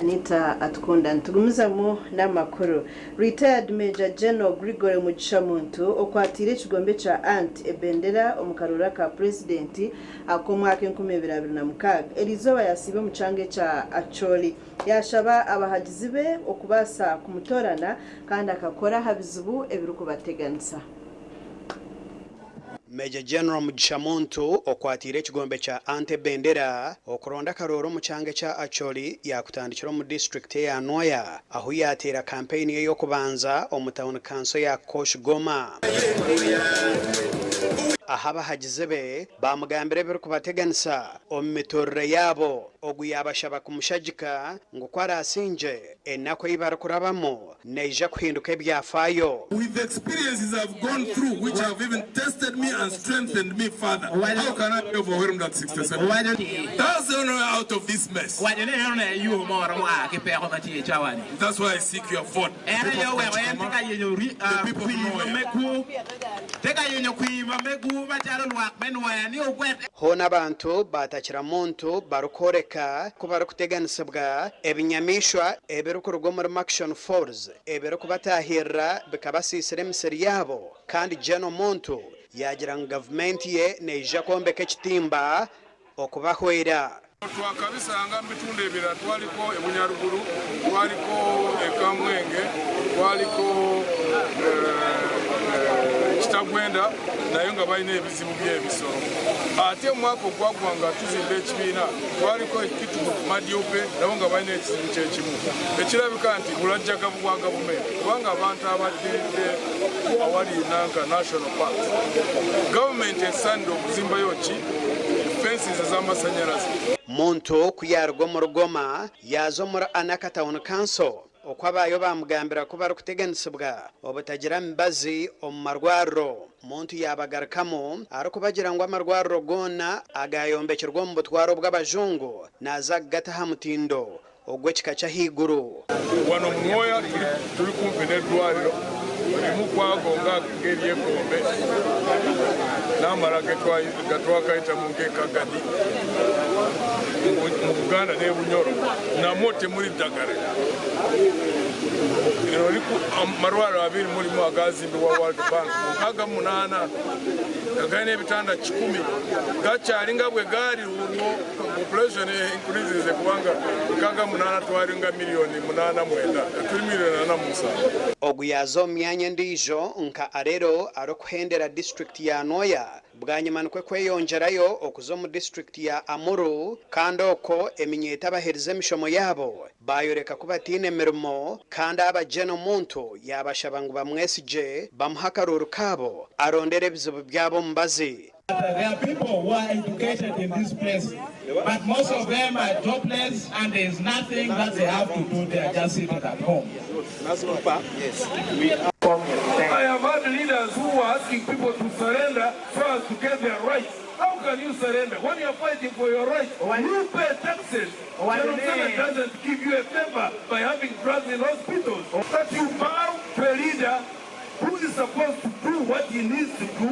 Anita Atukunda. Nitugumizamu n'amakuru. Retired Major General Gregory Mugisha Muntu okwatiire ekigombe kya Ant ebendera omu karuuru aka Purezidenti ak'omwaka 2026 eriizooba yasiiba omu kyanga ekya Acholi yashaba abahagizi be okubaasa kumutoorana kandi akakora aha bizibu ebirikubateganisa. Major General Mugisha Muntu okwatiire ekigombe kya Ante ebendera okuronda akaruuru omu kyanga ekya Acholi yaakutandikira omu disiturikiti eya Nwoya ahu yaateera kampeyini ye y'okubanza omu tauni kanso ya Koch Goma. Ahu abahagizi be baamugambira ebirikubateganisa omu mituurire yaabo. Ogu yaabashaba kumushagika ngu ku araasingye, enaku ei barikurabamu neija kuhinduka ebyafaayo. With the experiences I've gone through which have even tested me and strengthened me further, how can I be overwhelmed at 67? That's the only way out of this mess. That's why I seek your vote, the people of Kachikoma, the people of Nwoya. Hoona abantu baatakira Muntu barikworeka ku barikuteganisibwa ebinyamaishwa ebirikuruga omuri Murchison Falls ebirikubatahirira bikabasiisira emisiri yaabo kandi Gen. Muntu yaagira ngu gavumenti ye neija kwombeka ekitimba okubahwera. Twakabisanga mu bitundu ebirala, twaliko e Bunyaruguru, twaliko e Kamwenge, twaliko e Kitagwenda nayo nga balina ebizibu by'ebisolo. Ate mu mwaka ogwagwa nga tuzimba ekibiina twaliko e Kitgum, Madiope nabo nga balina ekizibu kyekimu. Ekirabika nti bulajjagavu bwa gavumenti kubanga abantu abaddiridde awali Nanka National Park, gavumenti esaanidde okuzimbayo ki? Fences ez'amasanyalaze. Muntu ku yaaruga omuri Goma yaaza omuri Anaka Town Council, oku abaayo baamugambira ku barikuteganisibwa obutagira mibazi omu marwariro. Muntu yaabagarukamu arikubagira ngu amarwariro goona agaayombekirwe omu butware obw'abajungu naaza kugata aha mutindo ogw'ekika ky'ahaiguru. Wano omu Nwoya turi kumpi n'eddwaliro rimu kwago ng'ery'ekombe n'amara gatwakahitamu nk'ekagadi mu Buganda n'e Bunyoro namwo temuri ddagara. Lino amarwariro abiri murimu agaazimbibwa World Bank 68 nga galina ebitanda kikumi gakyali nga bwe gaali olwo Population increases kubanga 68 twali nga million munaana mwenda kati turi million 47. Ogu yaaza omu myanya endiijo nka Arero arikuhendera disiturikiti ya Nwoya bwanyima nikwo kweyongyerayo okuza omu disiturikiti ya Amuru kandi okwo eminyeeto abaherize emishomo yaabo baayoreka ku bataine mirimo kandi aba Gen. Muntu yaabashaba ngu bamwesigye bamuhe akaruuru kaabo arondere ebizibu byabo omubazi. There are people who are educated in this place but most of them are jobless and there is nothing that they have to do, they are just sitting at home. I have had leaders who were asking people to surrender so as to get their rights. How can you surrender when you are fighting for your rights? You pay taxes. General Museveni doesn't give you a favor by having drugs in hospitals. That you bow to a leader who is supposed to do what he needs to do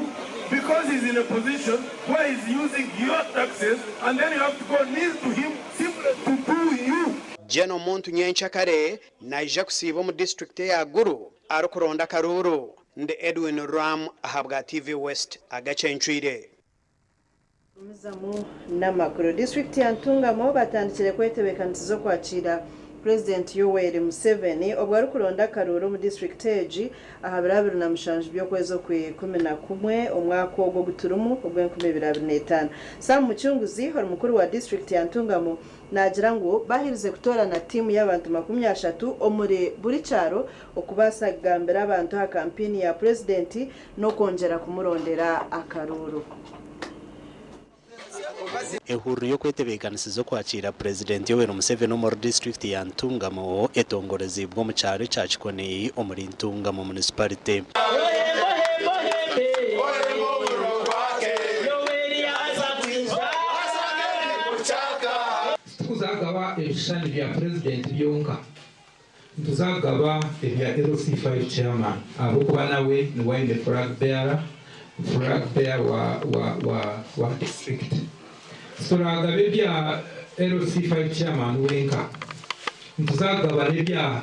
because he's in a position where he's using your taxes and then you have to go kneel to him simply to do you. Gen. Muntu nyencakare naija kusiiba omu disiturikiti eya Gulu arikuronda akaruuru. Ndi Edwin Ram ahabwa TV West agacencwire. Gumizamu n'amakuru. Disiturikiti ya Ntungamo batandikire kwetebeekanisiza okwakiira Purezidenti Yoweri Museveni obwo arikuronda akaruuru omu disiturikiti egi aha biro 27 by'okwezi okw'ikumi na kumwe omwaka ogu oguturimu ogw'enkumi ibiri abiri n'etaano. Sam Mucunguzi ori mukuru wa disiturikiti ya Ntungamo naagira ngu baherize kutoorana tiimu y'abantu 30 omuri buri kyaro okubaasa kugambira abantu aha kampeyini ya Purezidenti n'okwongyera kumurondera akaruuru. Ehururu y'okwetebeekanisiza okwakiira Purezidenti Yoweri Museveni omuri disiturikiti ya Ntungamo etongoreziibwe omu kyaro ekya Kikoni omuri Ntungamo Munisiparite. Titukuzagaba ebishushani bya Purezidenti byonka, Nituzakugaba ebya LC5 chairman ahabw'okuba nawe niwe aine flag bearer, flag bearer wa wa wa wa district. Tituragabe ebya LC5 chairman wenka. Nituza kugaba n'ebya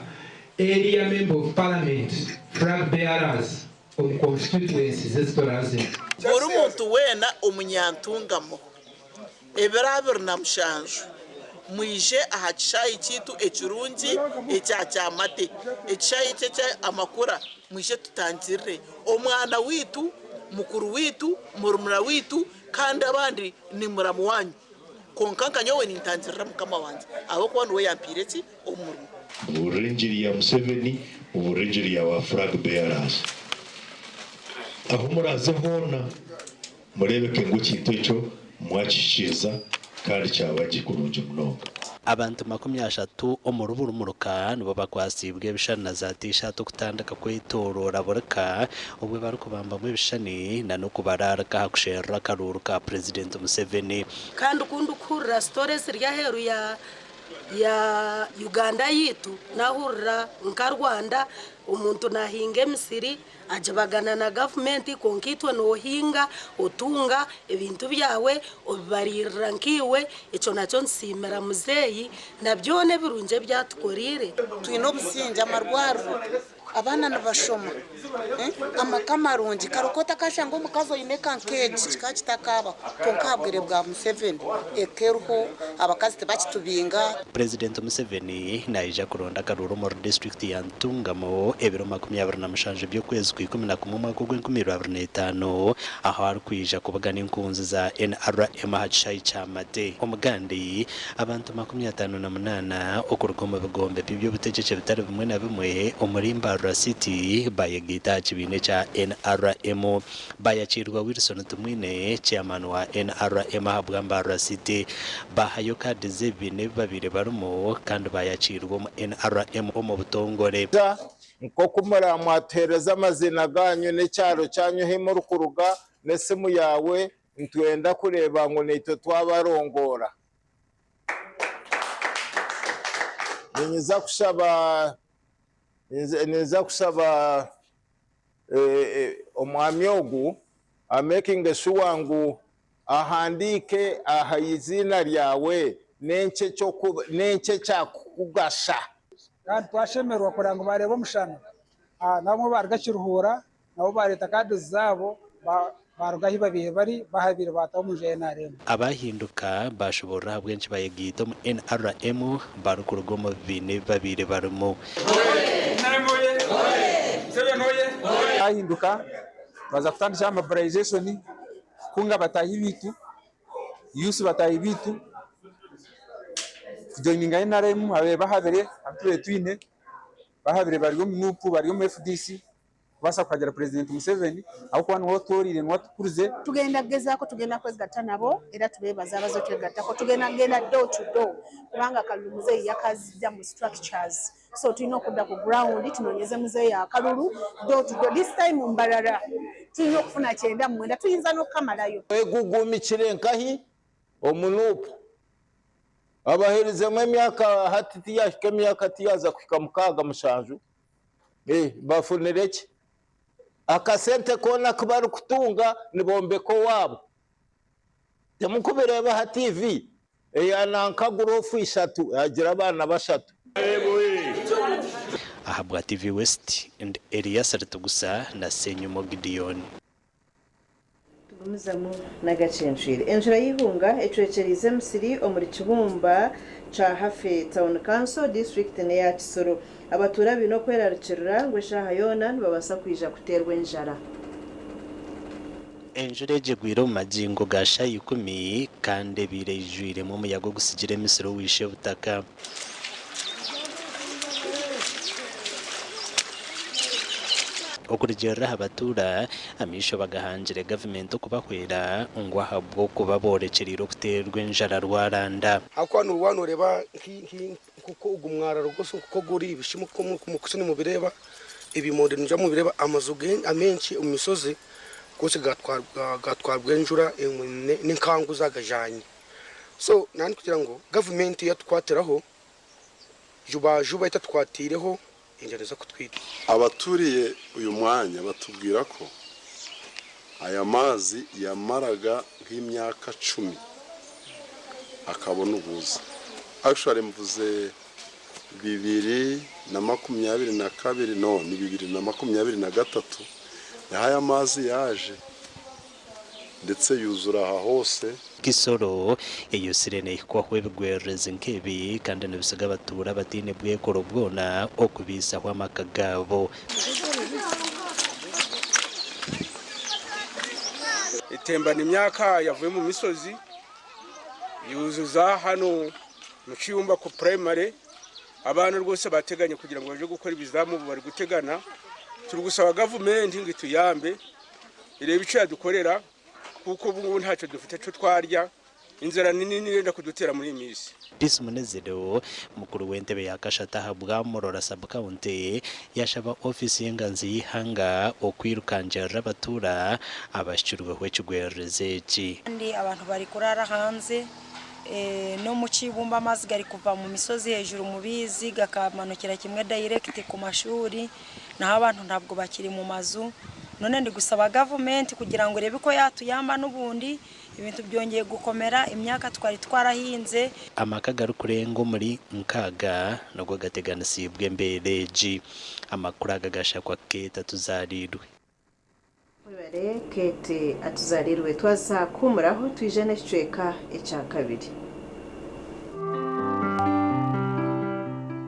area member of parliament flag bearers omu constituencies ezituraze. Buri muntu weena omunyantungamo ebiro 27 mwije aha kishaayi kyaitu ekirungi ekya Kyamate, ekishaayi eki ekya amakura mwije tutangirire omwana waitu, mukuru waitu, murumuna waitu kandi abandi ni muramu wanyu. Kwonka nka nyowe nintangirira mukama wangye ahabw'okuba niwe yampiire ki omurimo. Mubuurire engiri ya Museveni, mubuurire engiri ya ba flag bearers. Ahu muraaze hoona mureebeke ngu ekintu ekyo mwakihikiiriza kandi kyaba gye kurungi munonga. Abantu 30 omuri buri muruka nibo bakwasiibwe ebishushani na za tiishaati okutandika kwetoroora buri ka obwe barikubambamu ebishushani na n'okubaraarika aha kusherura akaruuru ka Purezidenti Museveni. Kandi ku ndikuhurira sitore eziri aheeru ya ya Uganda yaitu, naahurira nka Rwanda omuntu naahinga emisiri agibagana na gavumenti kwonka itwe noohinga otunga ebintu byawe obibariirira nkaiwe, ekyo nakyo nsiimira muzeeyi na byona ebirungi ebi atukoreire. Twine obusingye, amarwariro, abaana nibashoma, amaka marungi. Kare okaba otakashanga omukazi oine eka nk'egi kikaba kitakabaho. Kwonka aha bwire bwa Museveni eka eriho, abakazi tibakitubinga. Purezidenti Museveni naija kuronda akaruuru omuri disiturikiti ya Ntungamo ebiro 27 by'okwezi kwa 11 omwaka ogw'enkumi ibiri abiri n'etaano ahu arikwija kubugana enkunzi za NRM aha kishaayi kya Mate. Omugandi, abantu 58 okuruga omu bigombe by'eby'obutegyeki ebitari bimwe na bimwe omuri Mbarara City bayegaita aha kibiina ekya NRM. Bayakiirwa Wilson Tumwine, Chairman wa NRM ahabwa Mbarara City. Bahayo kaadi z'ebibiina ebi babaire barimu kandi bayakiirwa omu NRM omu butongore. Nk'oku muramwatuheereza amaziina gaanyu n'ekyaro kyanyu ahu murikuruga n'esimu yaawe, nitwenda kureeba ngu naitwe twabarongoora. Niinyija kushaba niinyija kushaba omwami ogu amekinge shuwa ngu ahandiike aha iziina ryawe n'enki ekyakukugasha. Kandi twashemererwa kureba ngu bareeba omushana. N'abamwe baaruga Kiruhura nabo baareeta kaadi zaabo baaruga ahu babaire bari baahabaire baataho omu nju ya NRM. Abahinduka baashoboorora ahabw'enki bayegaita omu NRM barikuruga omu bibiina ebi babaire barimu. Twahinduka twaza kutandikiraho mobilization kukunga bataahi baitu, youth bataahi baitu kujoininga NRM ababaire bahabire abu tubaire twine bahabire bari omu NUP bari omu FDC kubaasa kuhagira Purezidenti Museveni ahabw'okuba niwe otuhwereire niwe atukurize. Tugenda kugezaako tugenda kwegatta nabo era tubeebaze abaze otwegattako. Tugenda kugenda door to door kubanga akalulu muzeeyi yakazza mu structures so tulina okudda ku ground tunoonyeze muzeeyi akalulu door to door. This time Mbarara tulina okufuna 99 tuyinza n'okukamalayo. Egugumikire nkahi omu NUP abaherizemu emyaka hati tiyahika emyaka tiyaza kuhika mukaaga mushanju bafunire ki? Akasente koona aku barikutunga nibombeka owaabo. Timukubireeba aha TV eya nanka gurofu ishatu agira abaana bashatu. Ahabwa TV West, ndi Elias Ritugusa na Ssenyumo Gideon. Tugumizamu n'agacencwire. Enjura y'eihunga ecwekyereize emisiri omuri Kibumba kya Hafe Town Council, disiturikiti n'eya Kisoro. Abatuura baine okwerarikirira ngu eshaaha yoona nibabaasa kwija kuteerwa enjara. Enjura egi egwire omu magingo ga shaaha ikumi kandi ebaire eijwiremu omuyaga ogusigire emisiri owisha ebutaka. Okurugiirira aha batuura, amaisho bagahangire gavumenti okubahwera ngu ahabw'okuba boorekyereire okuteerwa enjara rwaranda. Ahabw'okuba waaba nooreeba nk'oku ogu mwararo gwose nk'oku guri, ebishumu nk'oku nimubireeba, ebimondi nimujya mubireeba, amaju amaingi omu mishozi goona gatwarwa enjura n'enkangu zagajanye. So naaba ndikugira ngu gavumenti yatukwatiraho juba juba etatukwatiireho enjara eza kutwita. Abaturiye uyu mwanya batubwira ko aya mazi yamaraga nk'imyaka 10 akabona ubuza. Actually mvuze 2022, no, ni 2023, niho aya mazi yaje ndetse yuzura aha hose. Kisoro eyosire nehikwaho ebigwererezi nk'ebi kandi nibisiga abatuura bataine bwekoro bwona okubiisaho amaka gaabo. Etembana emyaka yavuye mu misozi yuzuza hano mu kiyumba ku primary, abaana rwose bateganye kugira ngo baje gukora ibizamu, ubu bari gutegana. Turi gusaba gavumenti ngo ituyambe irebe icyo yadukorera, kuko ubu ngubu ntacyo dufite cyo twarya, inzara ni nini irenda kudutera muri iyi minsi. Peace Munezero, mukuru w'entebe ya kashatu aha Bwamurora sub county, yashaba ofiisi y'enganzi y'eihanga okwirukangyerera abatuura abashukirweho ekigwererezi eki. Kandi abantu bari kurara hanze, n'omu kibumba amaizi gari kuva mu mishozi hejuru mu biizi gakamanukira kimwe direct ku mashuri, naho abantu ntabwo bakiri mu mazu. None ndi gusaba gavumenti kugira ngo irebe ko yatuyamba, n'ubundi ibintu byongeye gukomera, imyaka twari twarahinze. Amaka garikurenga omuri 60 nigo gateganisibwe embeera egi. Amakuru aga gashakwa Kate Atuzaarirwe. Webare Kate Atuzaarirwe. Twaza kuhumuraho twije n'ekicweka ekya kabiri.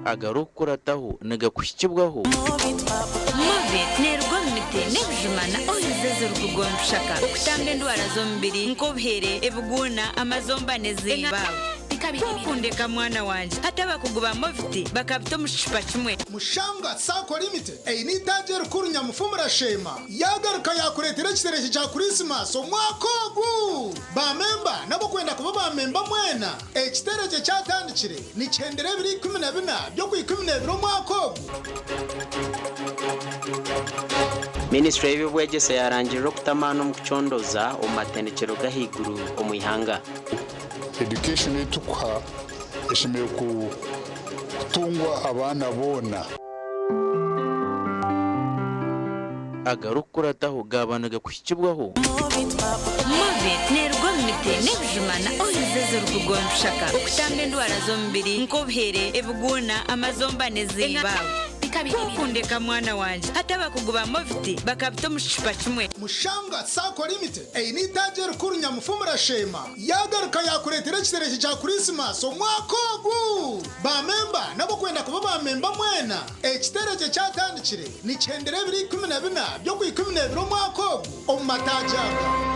Agarikukurataho nigakuhikibwaho. Movit neeruga omu miti n'ebijuma na oils ezirikugondushaka okutamba endwara z'omubiri nk'obuhere, ebiguuna, amazomba n'ezindi. Kwokundeka mwana wangye, hati abakugu ba Movit bakabita omu kicupa kimwe. Mushanga Sacco Limited eine eitaagi erikuru Nyamufumura Sheema yaagaruka yaakureetera ekiterekye kya Kurisimasi omwaka ogu. Baamemba n'abarikwenda kuba baamemba mwena, ekiterekye kyatandikire nikihendera ebiro 14 by'Okwikumi-n'ebiri omwaka ogu. Minisiture y'eby'obwegyese yarangirira okuta amaani omu kucondoza omu matendekyero g'ahaiguru omu ihanga. Education ei turikuha eshemereire kutungwa abaana boona. Agarikukurataho gaaba nigakuhikibwaho. Movit neeruga omu miti n'ebijuma na oils ezirikugondushaka okutamba endwara z'omubiri nk'obuhere, ebiguuna, amazomba n'ezindi. Kwokundeka mwana wangye, hati abakugu ba Movit bakabita omu kicupa kimwe. Mushanga Sacco Limited eine eitaagi erikuru Nyamufumura Sheema yaagaruka yaakureetera ekiterekye kya Kurisimasi omwaka ogu. Baamemba n'abarikwenda kuba baamemba mwena, ekiterekye kyatandikire nikihendera ebiro 14 by'Okwikumi-n'ebiri omwaka ogu omu mataagi aga.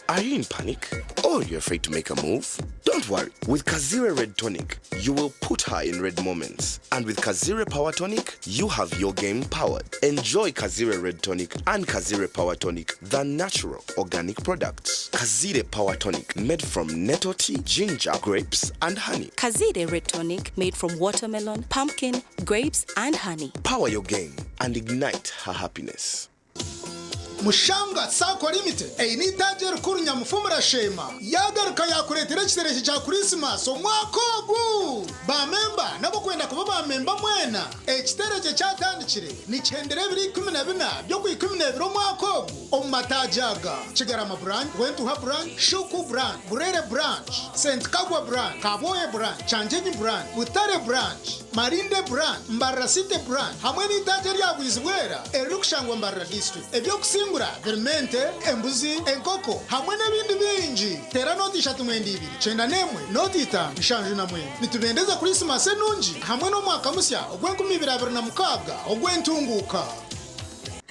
Are you in panic? Or you're afraid to make a move? Don't worry. With Kazire Red Tonic, you will put her in red moments. And with Kazire Power Tonic, you have your game powered. Enjoy Kazire Red Tonic and Kazire Power Tonic, the natural organic products. Kazire Power Tonic, made from nettle tea, ginger, grapes, and honey. Kazire Red Tonic, made from watermelon, pumpkin, grapes, and honey. Power your game and ignite her happiness. Mushanga Sacco Limited eine eitaagi erikuru Nyamufumura Sheema yaagaruka yaakureetera ekiterekye kya Kurisimasi omwaka ogu. Baamemba n'abarikwenda kuba baamemba mwena, ekiterekye kyatandikire nikihendera ebiro 14 by'Okwikumi-n'ebiri omwaka ogu omu mataagi aga: Kigarama Branch, Rwentuha Branch, Shuku Branch, Burere Branch, St Kagwa Branch, Kabwohe Branch, Kyanjenyi Branch, Butare Branch, Marinde Branch, Mbarara City Branch hamwe n'eitaagi erya Bwizibwera eririkushangwa Mbarara District. Eby'okusingura birimu ente, embuzi, enkoko hamwe n'ebindi bingi. Teera 0 3 2 91 0 5 79. Nitubendeza Kurisimasi enungi hamwe n'omwaka musya ogw'enkumibiri abiri na mukaaga ogw'entunguuka.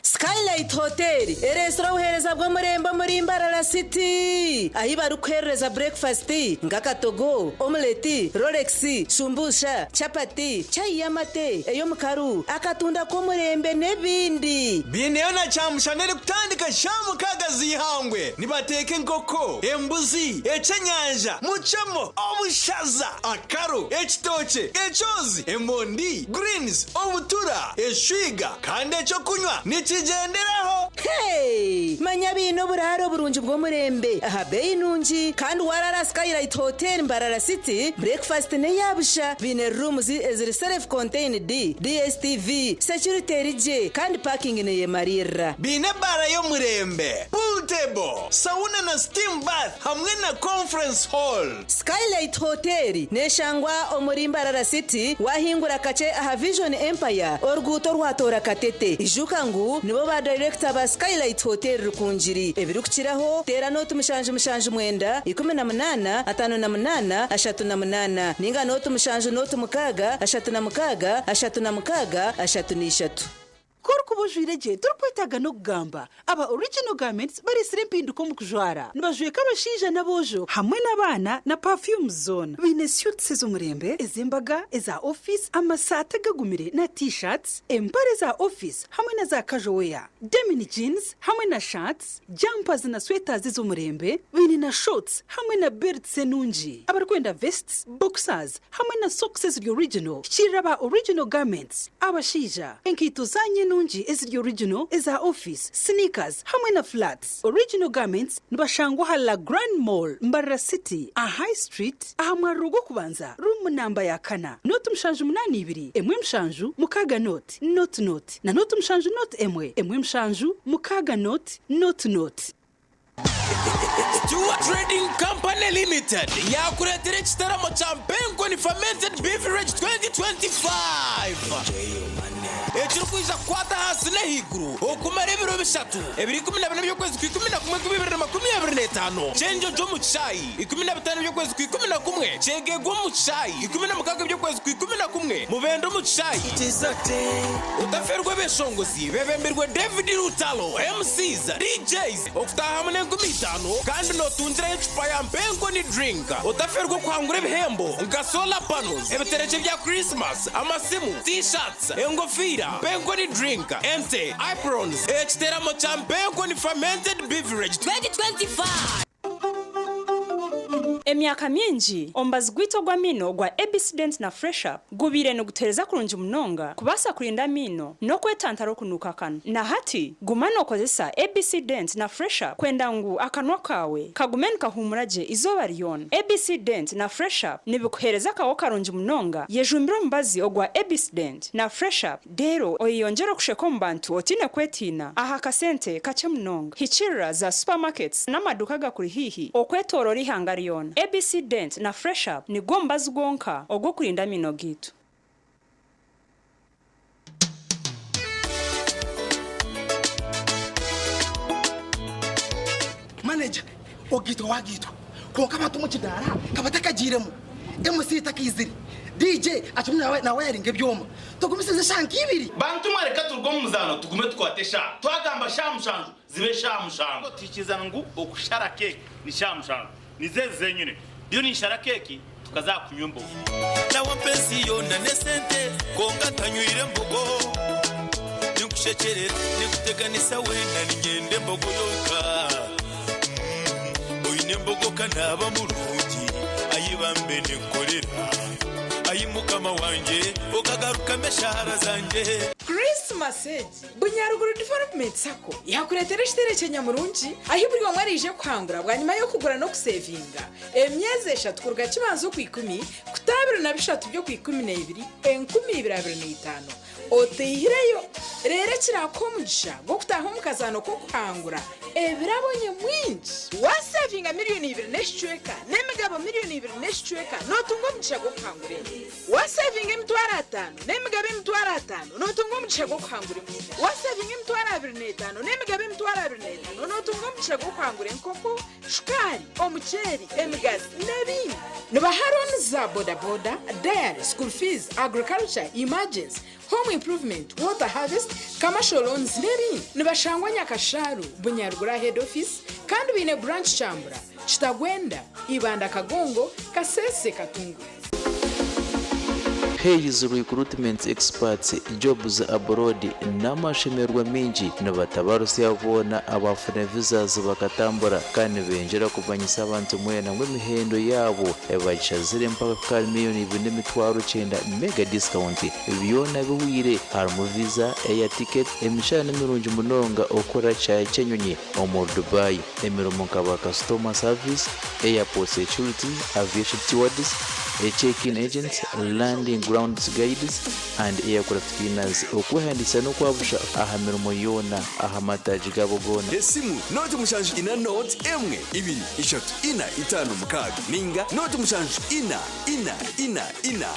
Skylight Hotel ereetsire obuheereza bw'omurembe omuri Mbarara City, ahi barikuheereza breakfast nk'akatogo, omelette, rolex, shumbusha, chapati, chai y'amate, ey'omukaru, akatunda k'omurembe n'ebindi. Biineyo na kyamushana erikutandika shaaha 6 z'eihangwe. Nibateeka enkoko, embuzi, ekyenyanja, mucemo, obushaza, akaru, ekitookye, ekyozi, emondi, greens, obutura, eshwiga kandi ekyokunywa nikigyenderaho. Hey! Manya biine oburaaro burungi bw'omurembe aha beeyi nungi kandi warara Skylight Hotel Mbarara City breakfast n'eyabusha biine rooms eziri self contained DSTV security eri gye kandi parking neyemarira. Biine ebaara y'omurembe, pool table, sauna na steam bath hamwe na conference hall. Skylight Hotel neshangwa omuri Mbarara City wahingura kakye aha Vision Empire oruguuto rwatoora Katete. Ijuka ngu nibo ba director ba Skylight Hotel Rukungiri. Ebirikukiraho teera nooti 779 18 58 38 ninga nooti 7 nooti 6 36 36 33. Ku orikuba ojwaire gye torikwetaaga n'okugamba. Aba Original Garments bareetsire empinduka omu kujwara. Nibajweka abashaija n'aboojo hamwe n'abaana na perfumes zoona. Baine suits ez'omurembe, ez'embaga, eza ofiisi, amasaati agagumire na T-shirts, empare za ofiisi hamwe na za casual wear, denim jeans hamwe na shirts, jumpers na sweaters ez'omurembe. Baine na shorts hamwe na belts enungi. Abarikwenda vests, boxers hamwe na socks eziri original, hikiirira aba Original Garments. Abashaija, enkaito zaanyu enungi eziri original, eza ofiisi, sneakers hamwe na flats. Original Garments nibashangwa aha La Grande Mall, Mbarara City, aha High Street, aha mwariro gw'okubanza, ruumu namba ya kana, nooti 782, 1 7 6 nooti, nooti nooti, na nooti 7 nooti 1, 1 7 6 nooti, nooti nooti. Stewart Trading Company Limited yaakureetera ekitaramo kya Mpenkoni Fermented Beverage 2025 ekirikwija kukwata ahansi n'ahaiguru okumara ebiro bishatu, ebiro 14 by'okwezi kwa 11 2025, Kyenjojo omu kishaayi, 15 by'okwezi kwa 11, Kyegegwa omu kishaayi, 16 by'okwezi kwa 11, Mubende omu kishaayi. Otaferwa abeshongozi bebembirwe David Lutalo, MCs, DJs, Okutaaha hamwe n'enkumi itaano kandi nootungiraho ecupa ya Mpenkoni Drink. Otaferwa okuhangura ebihembo nka solar panels, ebiterekye bya Christmas, amasimu, T-shirts, engofiira, Mpenkoni Drink, ente, aprons, ekiteramo kya Mpenkoni Fermented Beverage 2025. Emyaka mingi, omubazi gwaitu ogw'amaino ogwa ABC Dent na Fresh Up gubaire nigutuheereza kurungi munonga kubaasa kurinda amaino n'okwetantara okunuuka akanwa. Na hati, guma nookozesa ABC Dent na Fresh Up kwenda ngu akanwa kaawe kagume nikahuumura gye eizooba ryona. ABC Dent na Fresh Up nibikuheereza akaho karungi munonga. Yejumbire omubazi ogwa ABC Dent na Fresh Up reero oyeyongyere okusheka omu bantu otaine kwetiina aha kasente kakye munonga. Hikiirira za supermarkets n'amaduuka agakuri haihi okwetooroora eihanga ryona. ABC Dent na Fresh Up nigwo mubazi gwonka ogw'okurinda amaino gaitu. Manager, ogaitwa wagaitwa kwonka abantu omu kidaara kabatakagiiremu, MC takaizire, DJ akirimu nawayaringa ebyoma, tugumisirize eshaaha nka ibiri. Bantu mwe reka turuge omu muzaano tugume tukwate eshaaha. Twagamba shaaha mushanju zibe shaaha mushanju. Tuhikirizana ngu okushara keeki ni shaaha mushanju. Nizo ezi zenyine. Ndiyo ninshara keeki tukaza aha kunywa embogo. Nawe ampa ensi yoona n'esente kwonka ntanywire mbogo. Ninkushekyerera ninkuteganisa weena niinyenda embogo yonka. Oine embogo ka naaba murungi ayi bambe ninkukorera. Ayi mukama wangye okagarukamu eshaara zangye. Christmas egi, Bunyaruguru Development Sacco yakureetera ekiterekye nyamurungi ahi buri omwe araije kuhangura bwanyima y'okugura n'okusevinga emyezi eshatu kuruga Kibanza Okwikumi kuta 23 by'Okwikumineebiri 2025 oteihireyo reero ekiraakuha omugisha gw'okutaaha omu kazaano k'okuhangura ebirabo nyamwingi. Waasevinga miriyoni ibiri n'ekicweka n'emigabo miriyoni ibiri n'ekicweka nootunga omugisha gw'okuhangura ente. Waasevinga 50,000 n'emigabo 50,000 nootunga omugisha gw'okuhangura embuzi. Waasevinga 25,000 n'emigabo 25,000 nootunga omugisha gw'okuhangura enkoko, shukaari, omuceeri, emigazi n'ebindi. Nibaha looni za bodaboda, dairy, school fees, agriculture, emergency, home improvement, water harvest, commercial loans n'ebindi. Nibashangwa Nyakashaaru, Bunyaruguru aha head office kandi baine branch Kyambura, Kitagwenda, Ibanda Kagongo, Kasese, Katunguru. Hayes Recruitment Experts, Jobs Abroad n'amashemererwa maingi nibatabarusya boona abaafuna visas bakatambura kandi nibengyera kumanyisa abantu mwena ngu emihendo yaabo bagishazire mpaka kuhika ahari miriyoni 2,900 mega discount byona bihweire harimu visa, air ticket, emishara nimirungi munonga okukora kishaayi ky'enyonyi omuri Dubai, emirimo nka ba customer service, airport security, aviation stewards, check-in agents, landing grounds guides and aircraft cleaners. Okwehandiikisa n'okwabusha aha mirimo yoona aha mataagi gaabo goona. Esimu, nooti 74 1 2 3 4 5 6 ninga nooti 7 4 4 4 4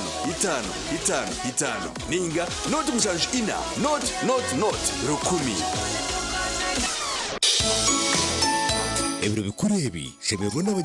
5 5 5 5 ninga nooti 7 4 0 0 0 1000. Ebiro bikuru ebi shemererwa n'aba.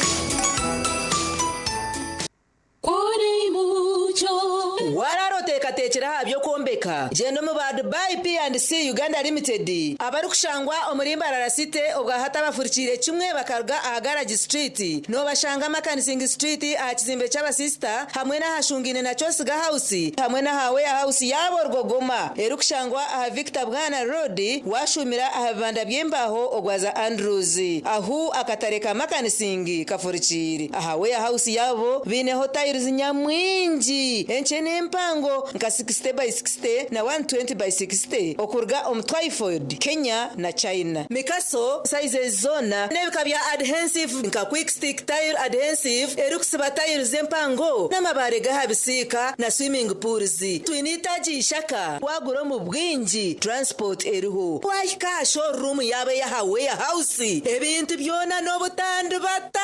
Waaraara oteekateekire aha by'okwombeka? Gyenda omu ba Dubai P&C Uganda Limited abarikushangwa omuri Mbarara City obwahati abafurikiire kimwe bakaruga aha Garage Street. Noobashanga Makanising Street aha kizimbe ky'abasisita hamwe n'ahashungaine na Kyosiga House hamwe n'aha Warehouse yaabo Rwogoma erikushangwa aha Victor Bwana Road waashuumira aha bibanda by'embaaho ogwaza Andrews ahu akatare ka Makanising kafurikiire. Aha Warehouse yaabo baineho tiles nyamwingi enkye n'empango nka 60 by 60 na 120 by 60 okuruga omu Twyford, Kenya na China. Mikaso sizes zoona n'ebika bya adhensive nka Quick Stick Tile Adhensive erikusiba tiles empango n'amabaare g'aha bisiika na swimming pools. Twine eitaagi Ishaka wagura omu bwingi transport eriho. Wahika aha showroom yaabo ey'aha Warehouse ebintu byona n'obutandibata.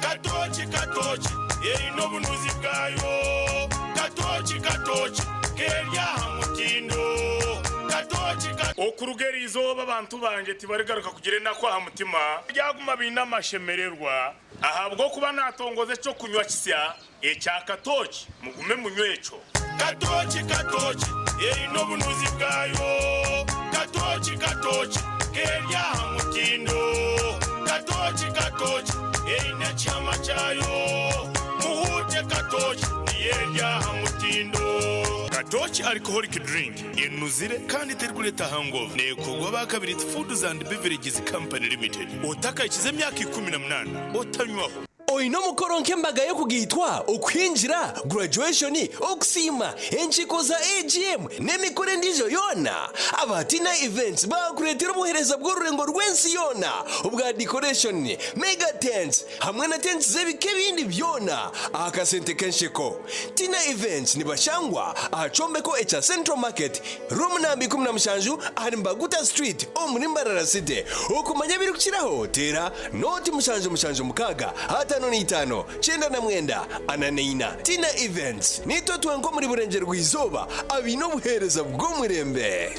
Katooki katooki eine obunuzi bwayo Katooki katooki keri aha mutindo Katooki ka. Okuruga eri izooba abantu bangye tibarigaruka kugira enaku aha mutima, baryaguma baine amashemererwa, ahabw'okuba naatongoza eky'okunywa kisya ekya katooki, mugume munywe ekyo. Katooki katooki eine obunuzi bwayo Katooki katooki keri aha mutindo Katooki katooki eine ekihama kyayo Muhuute katooki niyo eri aha mutindo. Katooki Alcoholic Drink enuzire kandi terikureeta hangover neekorwa aba Kabiriiti Foods and Beverages Company Limited. Otakahikize emyaka 18 otanywaho. Oine omukoro nk'embaga y'okugaitwa, okuhingira, graduation, okusiima, enkiiko za AGM n'emikoro endiijo yoona? Aba Tina Events baakureetera obuheereza bw'orurengo rw'ensi yoona obwa decoration, mega tents hamwe na tents z'ebika ebindi byona aha kasente k'ensheko. Tina Events nibashangwa aha kyombeko ekya Central Market, Room namba 17 ahari Mbaguta Street omuri Mbarara City. Okumanya ebirikukiraho teera Nooti 776 55 99 44. Tina Events, Niitwe twenka omuri Burengyerwa-izooba abaine obuheereza bw'omurembe.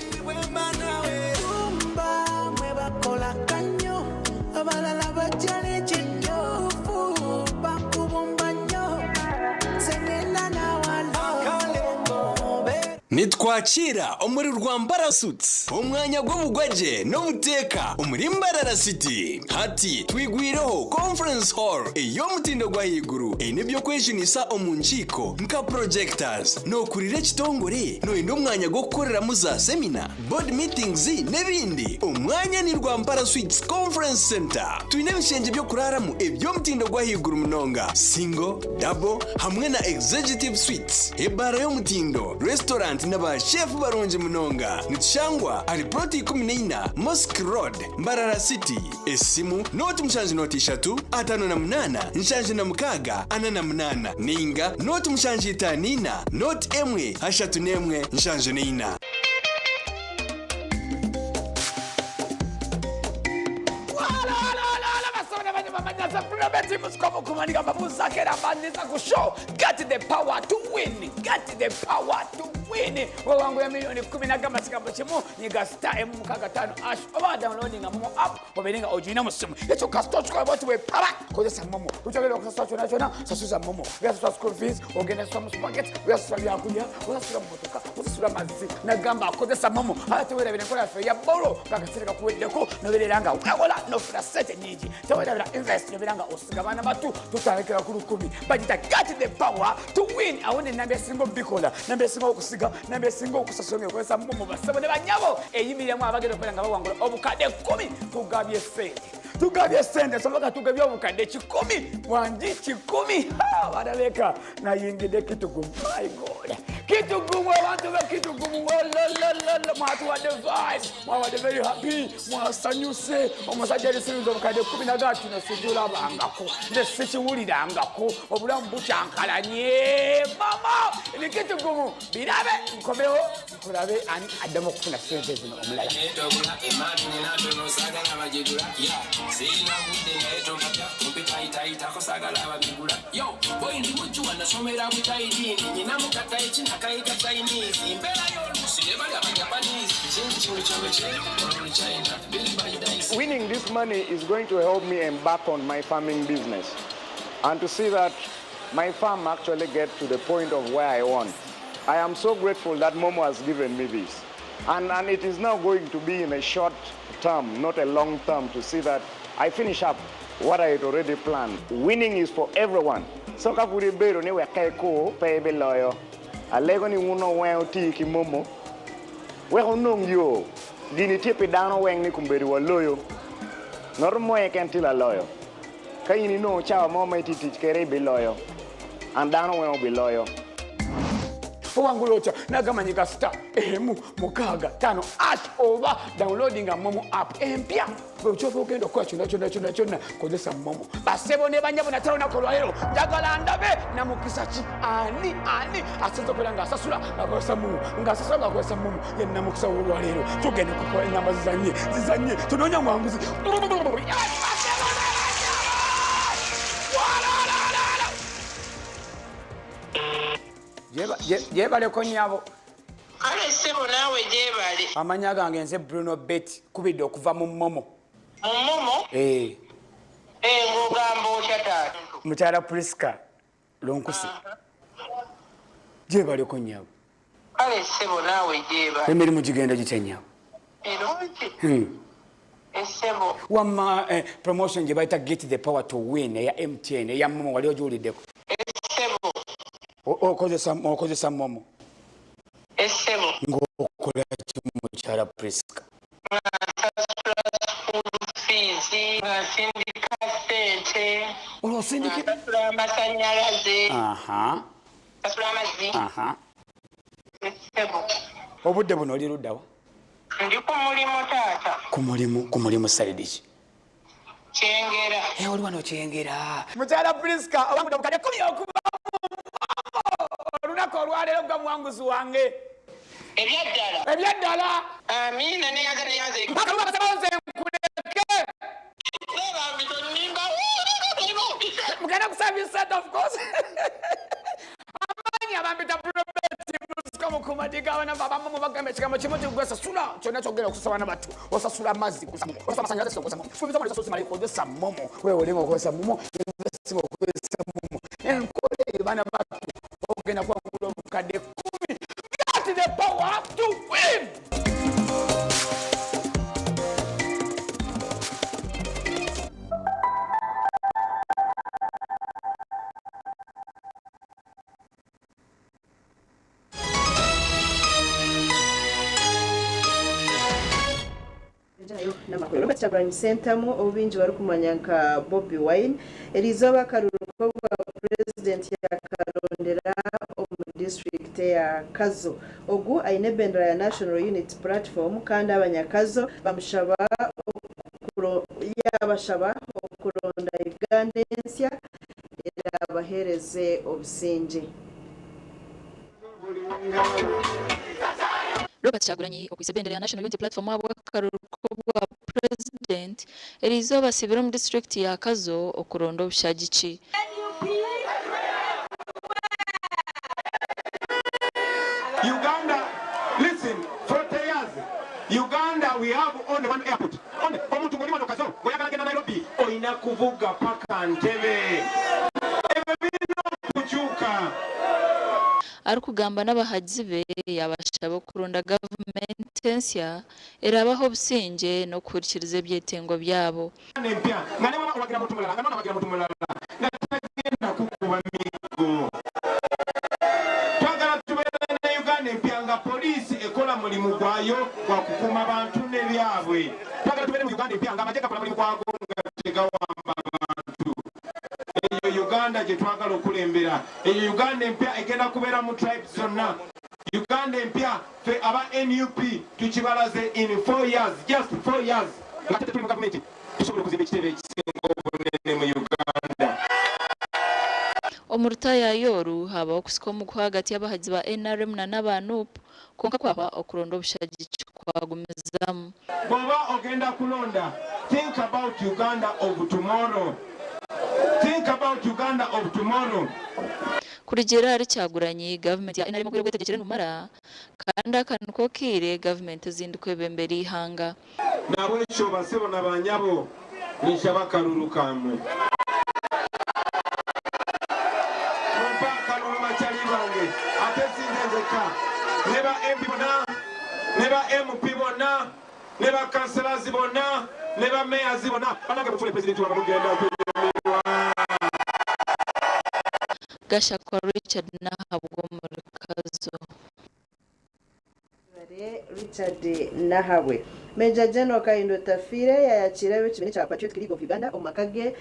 Nitwakiira omuri Rwampara Suites, omwanya gw'obugwagye n'obuteeka omuri Mbarara City. Hati twigwireho Conference Hall ey'omutindo gw'ahaiguru eine eby'okwejunisa omu nkiiko nka projectors. Nookurira ekitongore? Nooyenda omwanya gw'okukoreramu za semina, board meetings n'ebindi? Omwanya ni Rwampara Suites Conference Centre. Twine ebishengye by'okuraaramu eby'omutindo gw'ahaiguru munonga, single, double hamwe na executive suites, ebaara y'omutindo, restaurant na ba chef barungi munonga. Nitushangwa ahari plot 14 Mosque Road, Mbarara City. Esimu, nooti mushanju nooti ishatu, 58, 76, 48 nainga nooti mushanju itaano ina, nooti emwe, ashatu n'emwe, 74. Get the power to win. Get the power to win. Wawanguye milioni kumi nagamba kigambo kimu nyiga star emu mukaaga ttaano ash oba downloadinga momo app obeere nga ogirina mu ssimu ekyo kasita okikola bwoti bwepaba kozesa momo tukyogera okusasula kyona kyona sasuza momo oyasasula school fees ogenda sasula mu supermarket oyasasula byakulya osasula mu motoka osasula mazzi nagamba akozesa momo ate tewerabira enkola yaffe eya bolo ng'akaseera kakuweddeko nobeerera nga wewola nofuna sente nyingi tewerabira invest nobeera nga osiga baana batu. Esatu tutandikira ku 1000. Bagita Get the Power to Win. Awo nenamba esinga obikola, namba esinga okusiga, namba esinga okusasula ng'ekozesa MoMo. Basebo ne banyabo, eyimiriramu abagenda okubeera nga bawangula obukadde 10. Tugabye sente, tugabye sente, soboka tugabye obukadde 100, wangi 100. Balabeka nayingidde Kitugumu. My God, Kitugumu, abantu be Kitugumu, wololololo, mwatuwadde vibes, mwabadde very happy, mwasanyuse. Omusajja erisinza obukadde 10 naga kino sijulabangako, nze sikiwulirangako, obulamu bukyankalanye. Mama ni Kitugumu, birabe nkomewo nkulabe ani addamu okufuna sente zino omulala. Winning this money is going to help me embark on my farming business and to see that my farm actually get to the point of where I want. I am so grateful that Momo has given me this. And it is now going to be in a short term, not a long term, to see that I finish up what I had already planned. Winning is for everyone. So kapuri bero ni weke ko pe be loyo. Alego ni uno weo ti ki Momo. Weko nong yo. Gini tie pi dano weng ni kumberi wa loyo. Nor moe ken tila loyo. Ka ini no chawa mo ma iti tich kere bi loyo. And dano weo bi loyo. Owangula otya nagamanyika star emu mukaaga tano at oba downloading a Momo app empya. Bwe kyoba ogenda okukola kyonna kyonna kyonna kyonna kozesa Momo. Basebo ne banyabo, natera olunaku olwaleero njagala ndabe namukisa ki, ani ani asinza okubeera ng'asasula ng'akozesa Momo, ng'asasula ng'akozesa Momo. Ye namukisa w'olwaleero. Tugenda kukola ennyamba zizanye zizanye, tunoonya mwanguzi. Gyebaleko nnyabo. Kale ssebo, naawe gyebale. Amannya gange nze Bruno Bet, kubidde okuva mu Momo. Mu Momo? Eh. Eh, ng'ogamba otya taata? Mukyala Priska Lonkusi. Gyebaleko nnyabo. Kale ssebo, naawe gyebale. Emirimu gigenda gitya nnyabo? Mirungi. Essebo. Wamma promotion gye bayita Get the Power to Win eya MTN eya Momo wali ogiwuliddeko? Essebo. Okozesa Momo? Essebo. Ng'okola ki mukyala Priska? Nga nsasula school fees, nga nsindika ssente. Olwo osindika? Nga nsasula amasannyalaze. Nsasula amazzi. Essebo. Obudde buno oli ludda wa? Ndi ku mulimu taata. Ku mulimu, ku mulimu sayidi ki? Kyengera. Oli wano Kyengera. Mukyala Priska, owangudde obukadde 10 okuva mu Momo. Olunaku olwaleero gwa muwanguzi wange. Ebyaddala. Ebyaddala. Amiina, neyanza neyanza. Akalulu akasaba nze nkuleke. Bambi tonnimba. Mugenda ku service center of course. Amaanyi abampita Robert Musiko Mukumadika, abaana abamu mubagamba ekigambo kimu nti gwe sasula kyonna kyogenda okusasula abaana bato. Osasula amazzi, osasula amasannyalaze, osasula Momo. Fumiza omuliro, osasula Momo, kozesa Momo. Wewe olinga okozesa Momo, investinga okozesa Momo. Enkola eyo baana bato ogenda kuwangula obukadde 10. Get the power to win! Robert Kyagulanyi Ssentamu obubingi barikumanya nka Bobi Wine eriizooba akaruru k'obwa purezidenti yakarondera omu disitulikiti ya Kazo. Ogu aine ebendera ya National Unity Platform kandi abanyakazo bamushaba yabashaba okuronda Uganda ensya erabaheereze obusinge. Robert Kyagulanyi okwisa ebendera ya National Unity Platform ahabw'akaruru k'obwa president eriizooba asibire omu disitulikiti ya Kazo okuronda obushagiki. Uganda, listen, 40 years, Uganda, we have only one airport. Only. Omuntu ng'oli wano Kazo, ng'oyagala genda Nairobi, olina kuvuga paka Ntebe. Ebyo birina okukyuka. Arikugamba n'abahagizi be yaabashaba okuronda gavumenti ensya eraabahe obusingye n'okuhurikiriza ebyetengo byabo. Empya nga ne bw'oba owagira muntu mulala nga n'ono awagira muntu mulala nga tagenda kukuba miggo. Twagala tubeere ne Uganda empya nga poliisi ekola mulimu gwayo gwa kukuuma bantu n'ebyabwe. Twagala tubeere mu Uganda empya nga amagye gakola mulimu gwago nga tegawamba bantu. Eyo Uganda gye twagala okulembera. Eyo Uganda empya egenda kubeera mu tribes zonna. Uganda empya ffe aba nup tukibalaze in 4 years, just 4 years nga ate tetuli mu gavumenti tusobola okuzimba ekitebe ekisinga obunene mu Uganda. Omu rutaayaaya oru, haabaho okusika omuguha ahagati y'abahagizi ba nrm na n'aba nup kwonka kwahwa okuronda obushagiki kwagumizamu. Bw'oba ogenda kulonda, think about Uganda of tomorrow, think about Uganda of tomorrow. Kurugiirira ahari Kyagulanyi, gavumenti ya nrm obwire obwetegekire nibumara kandi aka niko kaire gavumenti ezindi kwebembera eihanga. Nahabwekyo basebo na banyabo, ninshaba akaruru kamwe. Mumpe akaruru bakyari bange, ate si nze nzeka, ne ba MP bona, ne ba MP bona, ne ba councillors bona, ne ba mayors bona. Banange mufune president wange mugenda kunyumirwa. Gashakwa Richard Nahabwa omuri Kazo. Bare Richard Nahabwe. Major General Kahinda Otafiire yaayakiira ab'ekibiina kya Patriotic League of Uganda omu maka ge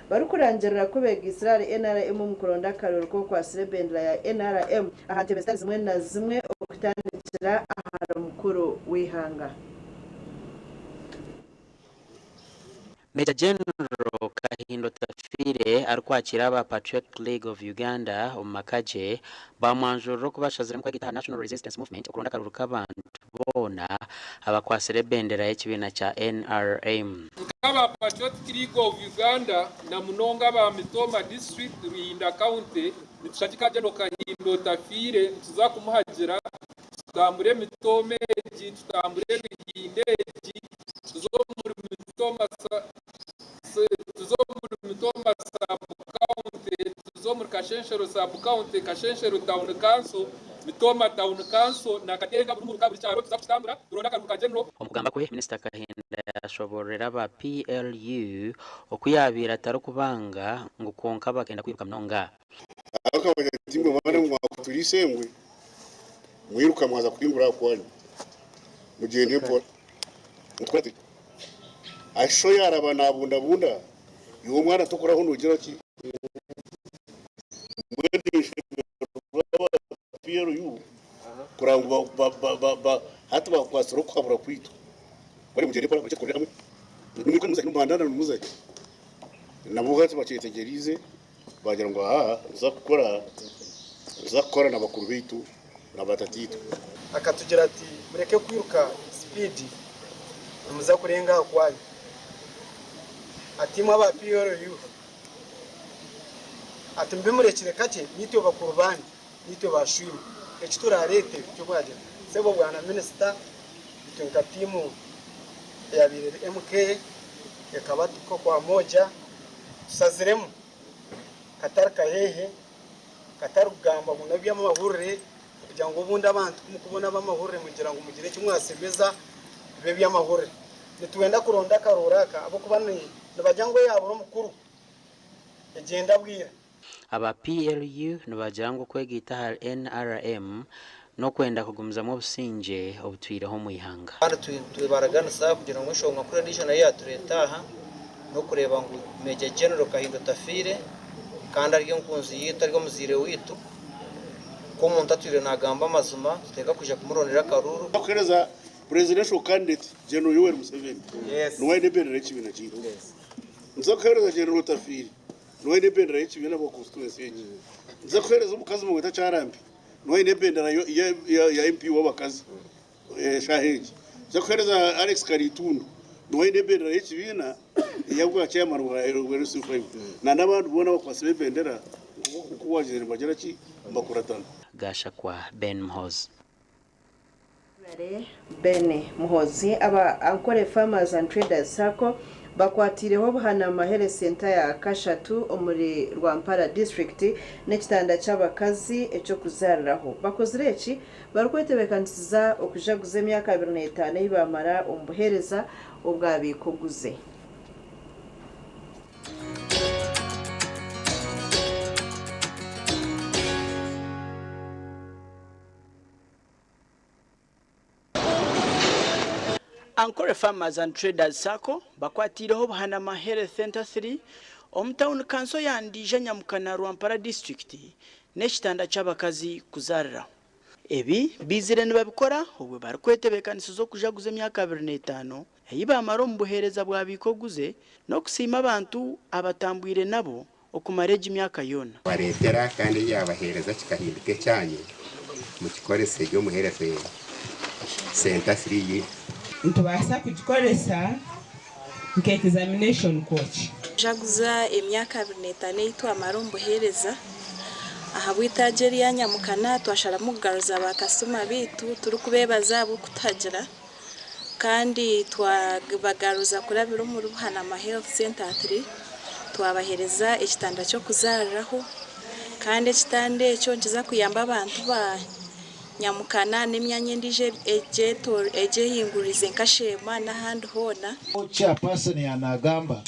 barikurangirira ku beegaitsire ahari NRM omu kuronda akaruru k'okwatsira ebendera ya NRM aha ntebe zitari zimwe na zimwe okutandikira ahari mukuru w'eihanga. Major General Kahinda Otafiire arikwakiira aba Patriotic League of Uganda omu maka gye, bamwanjurira oku bashaziremu kwegaita aha National Resistance Movement okuronda akaruru k'abantu boona abakwatsire ebendera y'ekibiina kya NRM. Nk'aba Patriotic League of Uganda na munonga aba Mitooma District, Ruhinda County, nitushagika General Kahinda Otafiire, nituza kumuhagira tutambure Mitooma egi, tutambure Ruhinda egi, tuze omuri Mitooma tuze omuri Mitooma Sub County, tuze omuri Kashenshero Sub County, Kashenshero Town Council, Mitooma Town Council na Katenga buri muruka buri kyaro tuza kukitambura turonde akaruru ka General. Omu kugamba kwe, Minisita Kahinda yashoboororera aba PLU oku yaabaire atarikubanga ngu kwonka bakenda kwiruka munonga. Akabagira ati, Imwe baana mwe mwakuturiisa engwe, mwiruka mwaza kuhingura aha kwanyu, mugyende mpora. Mutukurate. Aha sho yaaraba naabundabunda, iwe omwana tokoraho noogira ki? Mbwenu ninshemererwa aba PLU kureba ngu hati bakwatsire okuhabura kwaitu. Mbwenu mugyende mpora murekye tukorere hamwe. Nimwiruka nimuza hi? Nimubandana nimuza hi? Nabo hati bakyetegyereize baagira ngu aha nituza kukora nituza kukora na bakuru baitu na batataitwe. Akatugira ati mureke kwiruka sipiidi nimuza kurenga aha kwayo. Ati imwe aba PLU, ati mube murekire kakye nitwe bakuru banyu, nitwe ba shoimwe, eki turareete nikyo mwagira. Sebo bwana minisita, itwe nka tiimu eyabaire eri MK ekaba tuko kwa moja, tushaziremu katari kahehe, katari kugamba ngu n'eby'amahurire kugira ngu obundi abantu ku mukubona ab'amahurire mugira ngu mugire eki mwasemeza bibe eby'amahurire. Nitwenda kuronda akarooro aka ahabw'okuba nibagira ngu eyaabura omukuru egyenda bwira. Aba PLU nibagira ngu okwegaita ahari NRM n'okwenda kugumizamu obusingye obutwireho omu ihanga. Kandi tubaraganisa kugira ngu enshonga nkuru endiijo nayo yaatureeta aha n'okureeba ngu Major General Kahinda Otafiire kandi ari enkunzi yaitu ari omuzaire waitu, ku omuntu atwire naagamba amazima tuteeka kwija kumurondera akaruuru. Okuheereza Presidential candidate General Yoweri Museveni niwe aine ebendera y'ekibiina kyaitu. Nituza kuheereza General Otafiire niwe aine ebendera y'ekibiina ahabwa constituency egi. Nituza kuheereza omukazi bamweta Kyarambi niwe aine ebendera ya MP w'abakazi eshaaha egi. Nituza kuheereza Alex Karitundu niwe aine ebendera y'ekibiina ey'obwa chairman wa LC5 na n'abandi boona abakwatsire ebendera nk'oku wagiire nibagira ki nibakuratana. Gashakwa Ben Muhoozi. Ben Muhoozi aba Ankole Farmers and Traders Sacco Bakwatiireho Buhanama Health Centre ya kashatu omuri Rwampara disiturikiti n'ekitanda ky'abakazi eky'okuzaariraho. Bakozire eki barikwetebeekanisiza okujaguza emyaka 25 ei baamara omu buheereza obwabiika oguze. Ankole Farmers and Traders Sacco bakwatiireho Buhanama Health Centre 3 omu tauni kanso ya Ndiija Nyamukana Rwampara disiturikiti n'ekitanda ky'abakazi kuzaariraho. Ebi baizire nibabikora obwe barikwetebeekanisiza okujaguza emyaka 25 ei baamara omu buheereza bwa biika oguze n'okusiima abantu abatambwire nabo okumara egi myaka yoona. Bareetera kandi eryabaheereza kikahinduka ekyanyu mukikorese gye omu health centre 3. Nitubaasa kugikoresa nka examination coach. Jaguza emyaka 25 ei twamara omu buheereza ahabw'eitaagi erya Nyamukana twasharamu kugaruza bakasitoma baitu turikubeebaza ahabw'okutuhagira kandi twabagaruza kurabira omuri Buhanama Health Centre 3 twabaheereza ekitanda ky'okuzaariraho kandi ekitanda ekyo nikiza kuyamba abantu ba Nyamukana n'emyanya endiijo egyehinguririze nka Sheema n'ahandi hoona. Chairperson yanagamba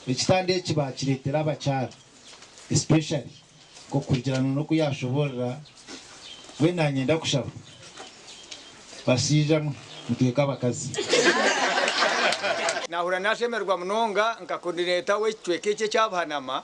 ekitanda eki bakireetera abakyara especially nk'okuhikirana n'oku yashoborera we nanyenda kushaba bashaija mwe mutweke abakazi. Nahurira nashemererwa munonga nka coordinator w'ekicweka eki ekya Buhanama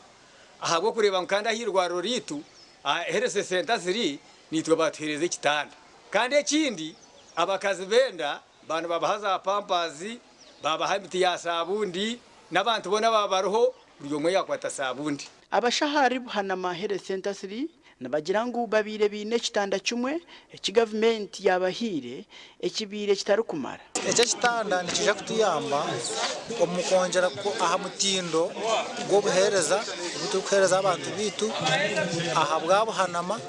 ahabw'okureeba ngu kandi ah'eirwariro riitu aha health centre ziri niitwe batuheereza ekitanda. Kandi ekindi abakazi b'enda baaba nibabaha za pampers, babaha emiti ya saabundi n'abantu boona ababa bariho buri omwe yakwata saabundi. Abashaho ahari Buhanama Health Centre 3 nibagira ngu babaire baine ekitanda kimwe eki gavumenti yabahaire ekibaire kitarikumara. Eki ekitanda nikiija kutuyamba omu kwongyera aha mutindo gw'obuheereza obu turikuheereza abantu baitu aha bwa Buhanama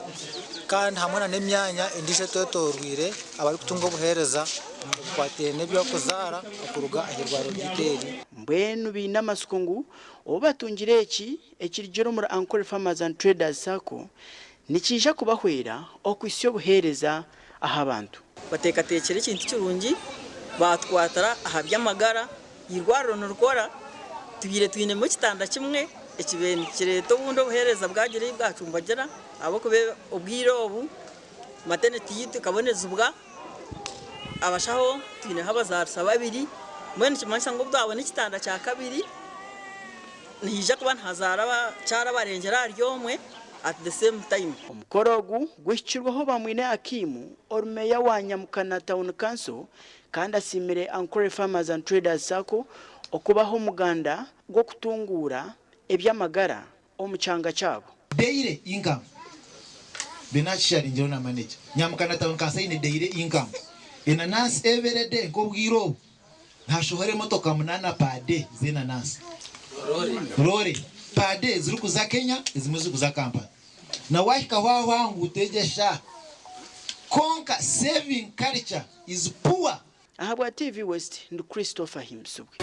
kandi hamwe nana emyanya endiijo etwetooroire abarikutunga obuheereza obukwatiraine n'eby'okuzaara okuruga ah'eirwariro ryaitu eri. Mbwenu baine amatsiko ngu obu batungire eki ekirugire omuri Ankole Farmers and Traders Sacco nikiija kubahwera okuhitsya obuheereza aha bantu. Bateekateekire ekintu kirungi baatukwatira aha by'amagara, eirwariro nirikora, tubaire twinemu ekitanda kimwe ekibaire nikireeta obundi obuheereza bwagira ei bwacumbagira ahabw'okuba obwire obu maternity yaitu ekabonezibwa, abashaho twineho abazaarisa babiri, mbwenu nikimanyisa ngu obu twabona ekitanda kya kabiri nihaija kuba nihazaara abakyara abarengyera ahari omwe at the same time. Omukoro ogu guhikirweho Bamwine Akim ori meeya wa Nyamukana Town Council kandi asiimire Ankole Farmers and Traders Sacco okubaha omuganda gw'okutunguura eby'amagara omu kyanga kyabo. Daily income benakisharingireho na manager Nyamukana Town Council eine daily income enanansi every day nk'obwire obu nihashohora emotoka munaana per day z'enanansi loore per day zirikuza Kenya ezimwe zirikuza Kampala na wahikaho aho aha nguuto egyo eshaaha kwonka saving culture is poor. Ahabwa TV West ndi Christopher Ahimbisibwe.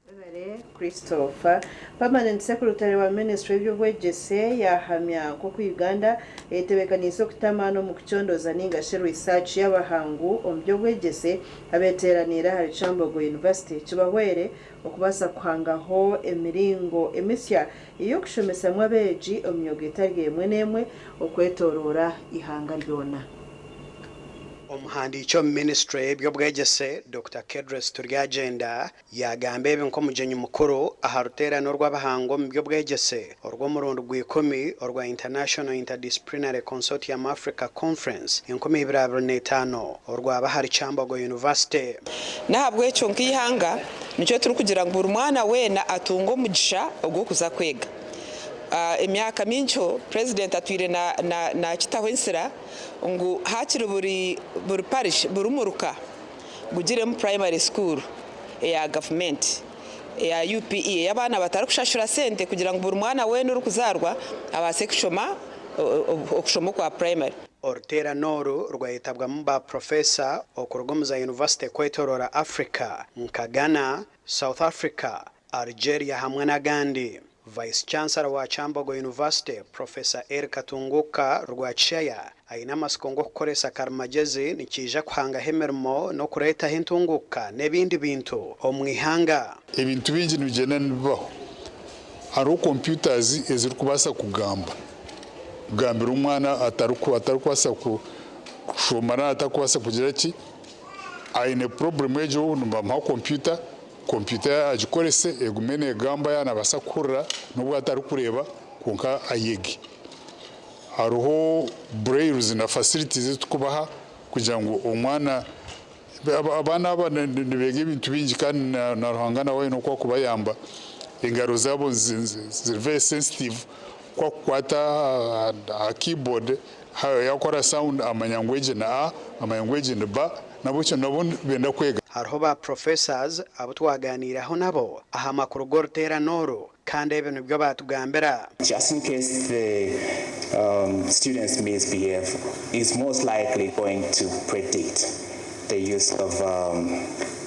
Webare Christopher. Permanent Secretary wa Ministry y'eby'obwegyese yahamya nk'oku Uganda etebeekaniise okuta amaani omu kucondooza ninga shi research y'abahangu omu by'obwegyese abeeteeraniire ahari Kyambogo University kibahwere okubaasa kuhangaho emiringo emisya ey'okushomesamu abeegi omu myooga etari emwe n'emwe okwetooroora ihanga ryona. Omuhandiiki omu ministry y'eby'obwegyese Dr Kedrace Turyagyenda yagamba ebi nk'omugyenyi mukuru aha ruteerane orw'abahangu omu by'obwegyese orw'omurundi gw'ikumi orwa International Interdisciplinary Consortium Africa Conference 2025 orwaba ahari Kyambogo University. N'ahabw'ekyo nk'eihanga nikyo turikugira ngu buri mwana weena atunge omugisha ogw'okuza kwega. Emyaka mingiho Purezidenti atwire naakitaho ensira ngu haakiri buri buri parish buri muruka gugiremu primary school eya gavumenti eya UPE ei abaana batarikushashura sente kugira ngu buri mwana weena orikuzaarwa abaase kushoma okushoma okwa primary. Oruteerane oru rwayetabwamu ba Professor okuruga omu za yunivasite kwetorora Africa nka Ghana, South Africa, Algeria hamwe n'agandi. Vice Chancellor wa Kyambogo University, Professor Elly Katunguka Rwakishaya aine amatsiko ngu okukoresa karimagyezi nikiija kuhangaho emirimo n'okureetaho entunguuka n'ebindi bintu omu ihanga. Ebintu bingi nibigyenda nibibaho. Hariho computers ezirikubaasa kugamba, kugambira omwana atarikubaasa kushoma nari atarikubaasa kugira ki, aine problem egyo nibamuha kompyuta, kompyuta agikorese egume neegamba yaaba naabaasa kuhurira n'obu atarikureeba kwonka ayege. Hariho brailles na facilities ezi turikubaha kugira ngu omwana, abaana aba nibeega ebintu bingi kandi na Ruhanga nawe aine oku arikubayamba, engaro zaabo ziri very sensitive ku akukwata aha keyboard yaakora sound amanya ngu egi ni A, amanya ngu egi ni B, nahabwekyo nabo nibenda kwega. Hariho ba Professors abu twaganiireho nabo aha makuru g'oruteerane oru kandi ebi nibyo baatugambira. Just in case the students misbehave, is most likely going to predict the use of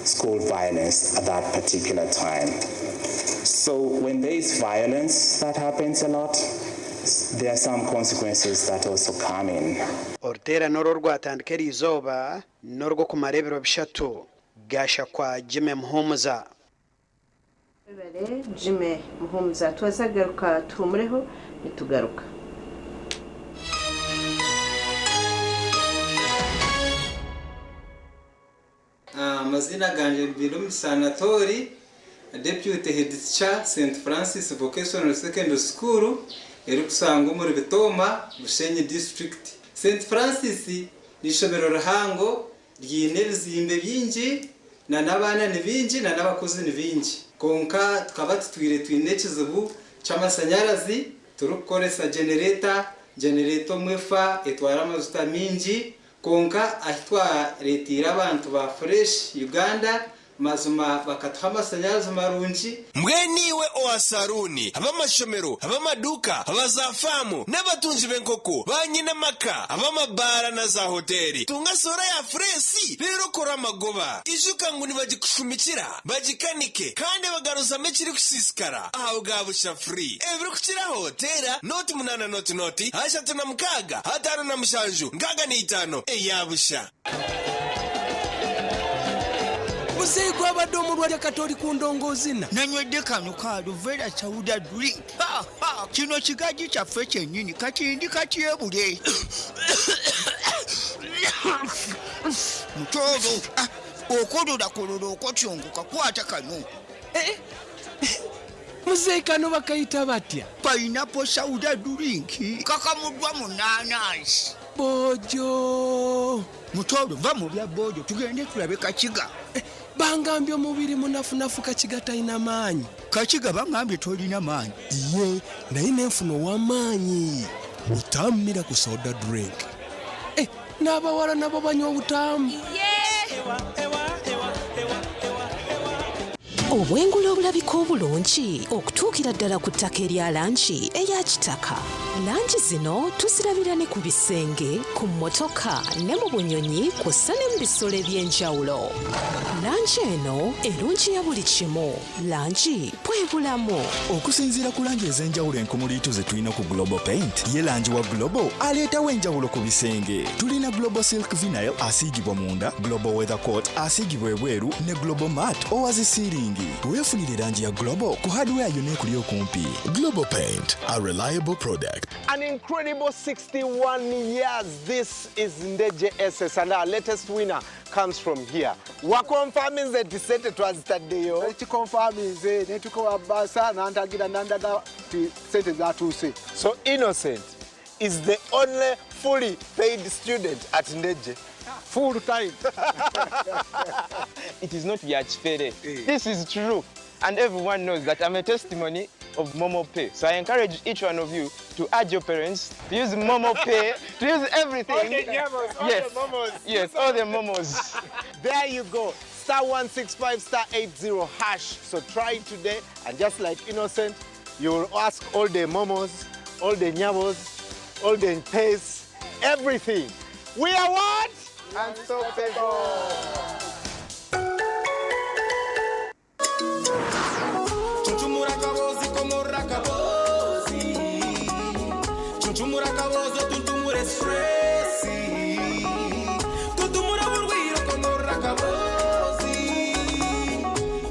school violence at that particular time. So when there is violence that happens a lot, there are some consequences that also come in. Oruteerane oru orwatandika eriizooba n'orw'okumara ebiro bishatu. Gashakwa Jimmy Muhumuza. Webale Jimmy Muhumuza. Twazagaruka tuhumureho nitugaruka. Amazina ganje Birumisa Anatori, Deputy Head Teacher, St Francis Vocational Secondary School erikusangwa omuri Bitooma, Bushenyi District. St Francis n'ishomero rihango ryine ebizimbe bingi na n'abaana ni bingi na n'abakozi ni bingi, konka tukaba tutwire twine ekizibu ky'amasanyarazi turikukoresa generator. Generator omwefa etwara amajuta mingi, konka ahi twareetiire abantu ba Fresh Uganda, mazima bakatuha amasanyarazi marungi. Mbwenu iwe owa saruuni, ab'amashomero, ab'amaduuka, aba zaafaamu n'abatungi b'enkoko, baanyine amaka, ab'amabaara na zaahoteeri, tunga soora ya Fureesi reero okore amagoba. Ijuka ngu nibagikushumikira, bagikanike kandi bagaruzamu ekirikusiisikara aha bwa busha free. Ebirikukiraho teera nooti munaana nooti nooti ashatu na mukaaga ataano na mushanju nkaaga na itaano eya busha. Muzeeyi gwabadde omulwadde kati oli ku ndongoozina. Nanywedde kano ka Aluvera Sauda drink. Ha, ha, kino kigaji kyaffe kyennyini kati ndi katyebule. Mutooro, ah, okolola kolola okotyongoka kwata kano. Eh, muzeeyi kano bakayita batya? Pineapple Sauda drink kakamuddwa mu naanansi. Bojo. Mutooro, va mu bya bojo tugende tulabe Kakiga. Eh, bangambye omubiri munafunafu, Kakiga talina maanyi. Kakiga bangambye tolina maanyi. Ye, naye nenfuna ow'amaanyi. Butammira ku soda drink. Eh, n'abawala nabo banywa obutamu. Obwengula obulabika obulungi okutuukira ddala ku ttaka erya langi eya kitaka. Langi zino tuzirabira ne ku bisenge, ku mmotoka ne mu bunyonyi kw'ossa ne mu bisolo eby'enjawulo. Langi eno erungi ya buli kimu. Langi bwe bulamu. Okusinziira ku langi ez'enjawulo enkumuliitu ze tulina ku Global Paint, ye langi wa Global aleetawo enjawulo ku bisenge. Tulina Global Silk Vinyl asiigibwa munda, Global Weather Coat asiigibwa ebweru ne Global Mat owa zisiiringi. Weefunire langi ya Global ku hardware yonna ekuli okumpi. Global Paint, a reliable product. An incredible 61 years. This is Ndeje SS, and our latest winner comes from here. Wakonfaminze nti sente twazitaddeyo. Ekikonfaminze netukowa basa nantagira nandaga ti sente zatuuse. So Innocent is the only fully paid student at Ndeje. Full time. It is not Yachfere. This is true. And everyone knows that I'm a testimony of Momo Pay. So I encourage each one of you to add your parents, to use Momo Pay, to use everything. All the nyamos, all Yes. the momos. Yes, all the momos. There you go. Star 165 star 80 hash. So try it today, and just like Innocent, you will ask all the momos, all the nyamos, all the pays, everything. We are what? Unstoppable. Chuchumura kabozi komora kabozi Chuchumura kabozi tuntumure stressi Tutumura burwiro komora kabozi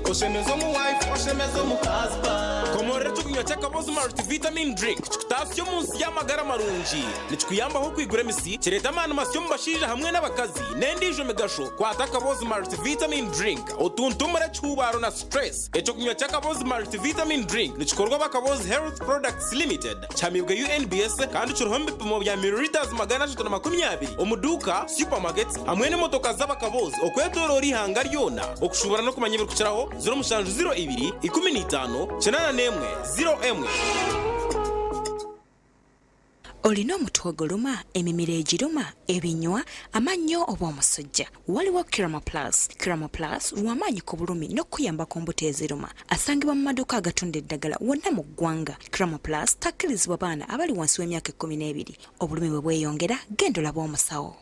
Oshemezo mu wife oshemezo mu husband Komora eky'okunywa ky'akabozi multivitamin drink kikutasya omu nsi y'amagara marungi nikikuyambaho okwigura emisi kireeta amaani masya omu bashaija hamwe n'abakazi n'endiijo migasho kwata akabozi multivitamin drink otuntumure ekihubaaro na stress ekyokunywa ky'akabozi multivitamin drink nikikorwa abakabozi health products limited kihamibwe unbs kandi kiriho omu bipimo bya milliliters 320 omu duuka supermarkets hamwe n'emotoka z'abakabozi okwetooroora ihanga ryona okushubura n'okumanya ebirikukiraho 0702 15 81 01. Olina omutwe oguluma, emimiro egiruma, ebinywa, amannyo oba omusujja? Waliwo Kirama Plus. Kirama Plus lw'amaanyi ku bulumi n'okukuyamba ku mbuto eziruma. Asangibwa mu maduuka agatunda eddagala wonna mu ggwanga. Kirama Plus takkirizibwa baana abali wansi w'emyaka ekkumineebiri. Obulumi bwe bweyongera, genda olabe omusawo.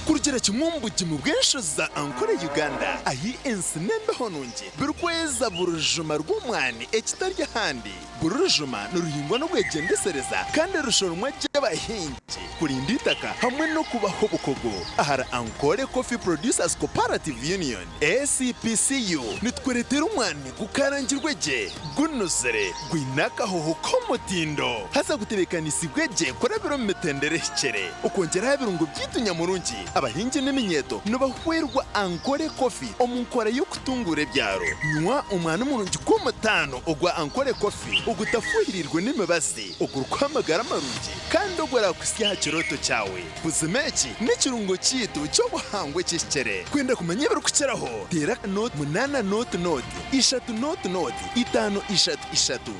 Kurugira kimwe omu bugimu bw'enshozi za Ankole Uganda ahi ensi n'embeho nungi birikweza buri rujuma rw'omwani ekitari ahandi. Buri rujuma niruhingwa n'obwegyendesereza kandi rushoromwa gye abahingi kurinda eitaka hamwe n'okubaha obukugu. Ahari Ankole Coffee Producers Cooperative Union, ACPCU, nitukureetera omwani gukarangirwe gye, gunuzire, gwine akahoho k'omutindo haza gutebeekanisiibwe gye kurabira omu mitendera ehikire. Okwongyera aha birungo byaitu nyamurungi, abahingi n'eminyeeto nibahwerwa Ankole Coffee omu nkora y'okutunguura ebyaro. Nywa omwani murungi gw'omutaano ogwa Ankole Coffee ogutafuhiriirwe n'emibazi, ogurikuha amagara marungi kandi oguraakuhitsye aha kirooto kyawe. Buzima eki n'ekirungo kyaitu ky'obuhangwa ekihikire. Kwenda kumanya ebirikukiraho, teera nooti munaana nooti nooti ishatu nooti nooti itaano ishatu ishatu.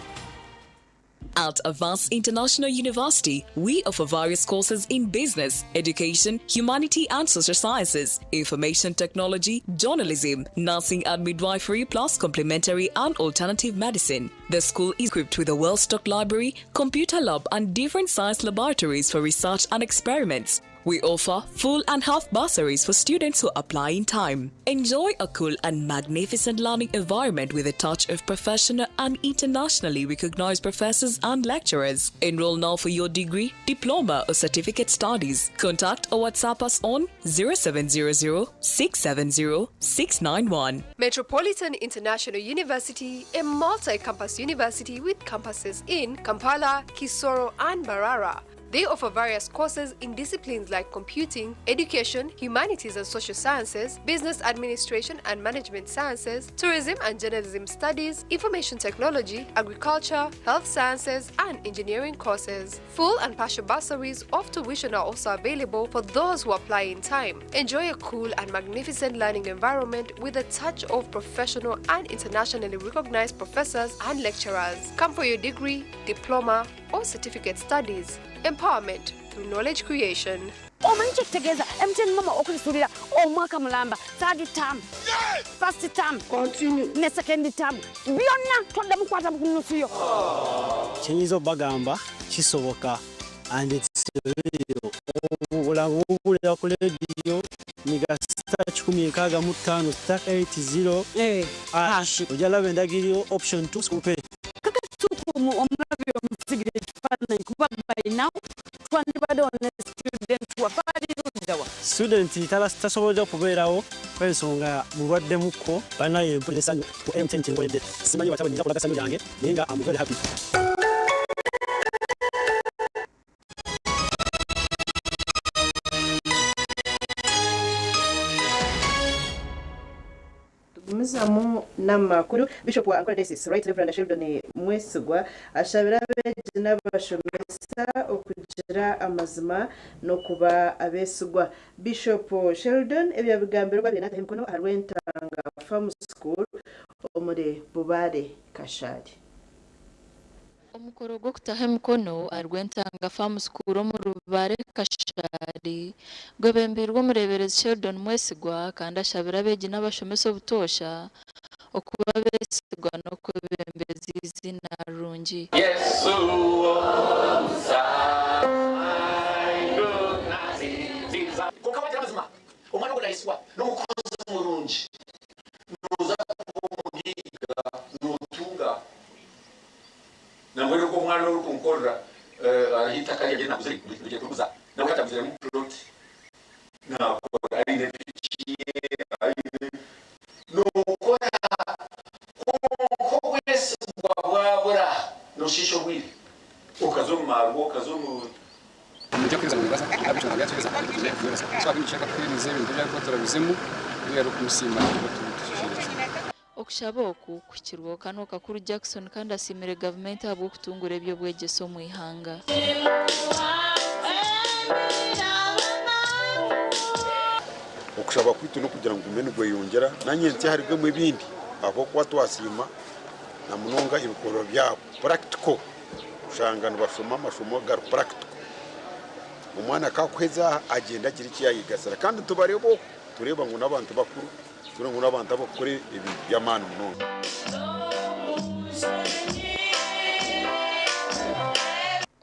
At Avance International University, we offer various courses in business, education, humanity and social sciences, information technology, journalism, nursing and midwifery, plus complementary and alternative medicine. The school is equipped with a well stocked library, computer lab, and different science laboratories for research and experiments. We offer full and half bursaries for students who apply in time. Enjoy a cool and magnificent learning environment with a touch of professional and internationally recognized professors and lecturers. Enroll now for your degree, diploma, or certificate studies. Contact or WhatsApp us on 0700 670 691. Metropolitan International University, a multi campus university with campuses in Kampala, Kisoro, and Barara. They offer various courses in disciplines like computing, education, humanities and social sciences, business administration and management sciences, tourism and journalism studies, information technology, agriculture, health sciences, and engineering courses. Full and partial bursaries of tuition are also available for those who apply in time. Enjoy a cool and magnificent learning environment with a touch of professional and internationally recognized professors and lecturers. Come for your degree, diploma, or certificate studies. Empowerment through knowledge creation. Omanyi kyekitegeeza MTN MoMo okusasulira omwaka mulamba third term first term ne second term byonna twaddamu kwata ku nnusu yo. Kyenyinza obagamba kisoboka and it's real. Obulamu bubulira ku lediyo nyiga star 165 star 80 hash ojja laba endagiriro option 2 school pay. Omulabi omusigire ekifaananyi kuba by now twandibadde ne student waffe ali luddawa? Student tasobola kubeerawo kwensonga mulwaddemukko banaye mpulira essanyu ku MTN kyenkoledde simanyi watya bwe nyinza kulaga ssanyu lyange naye nga am very happy. Tugumizamu n'amakuru. Bishop wa Ankole Diocese, Right Reverend Sheldon Mwesigwa ashabira abeegi n'abashomesa okugira amazima n'okuba abeesigwa. Bishop Sheldon ebyo yabigambirwa byena ataha emikono aha Rwentanga Farm School omuri Bubare Kashari. Omukoro gw'okutaho emikono aha Rwentanga Farm School omu Rubare Kashari gwebembirwe omureeberezi Sheldon Mwesigwa kandi ashabira abeegi n'abashomesa obutoosha okuba abeesigwa n'okwebembeza eiziina rirungi. Yesu omusa. N'omukozi murungi nooza kuba omugaiga nootunga. Nambwenu ogwo omwana orikunkorera hariho eitaka rye naguzire rigiye kuriguza nawe hati aguziremu plot nakora aine piki ye aine nookora kwonka obwesigwa bwabura noshiisha obwire okaza omu maarwa okaza omu Okushaba oku kuhikirweho Kano Kakuru Jackson kandi asiimire gavumenti ahabw'okutungura eby'obwegyese omu ihanga. Okushaba kwaitu n'okugira ngu gume nigweyongyera na nyentsya harugwemu ebindi ahabw'okuba twasiima na munonga ebikorwa byabo practical. Kushanga nibashoma amashomo agari practical. Omwana ku akuheza aha agyenda agira eki yaayegasira kandi tubareeba okwo tureeba ngu n'abantu bakuru, tureeba ngu n'abantu abarikukora ebintu by'amaani munonga.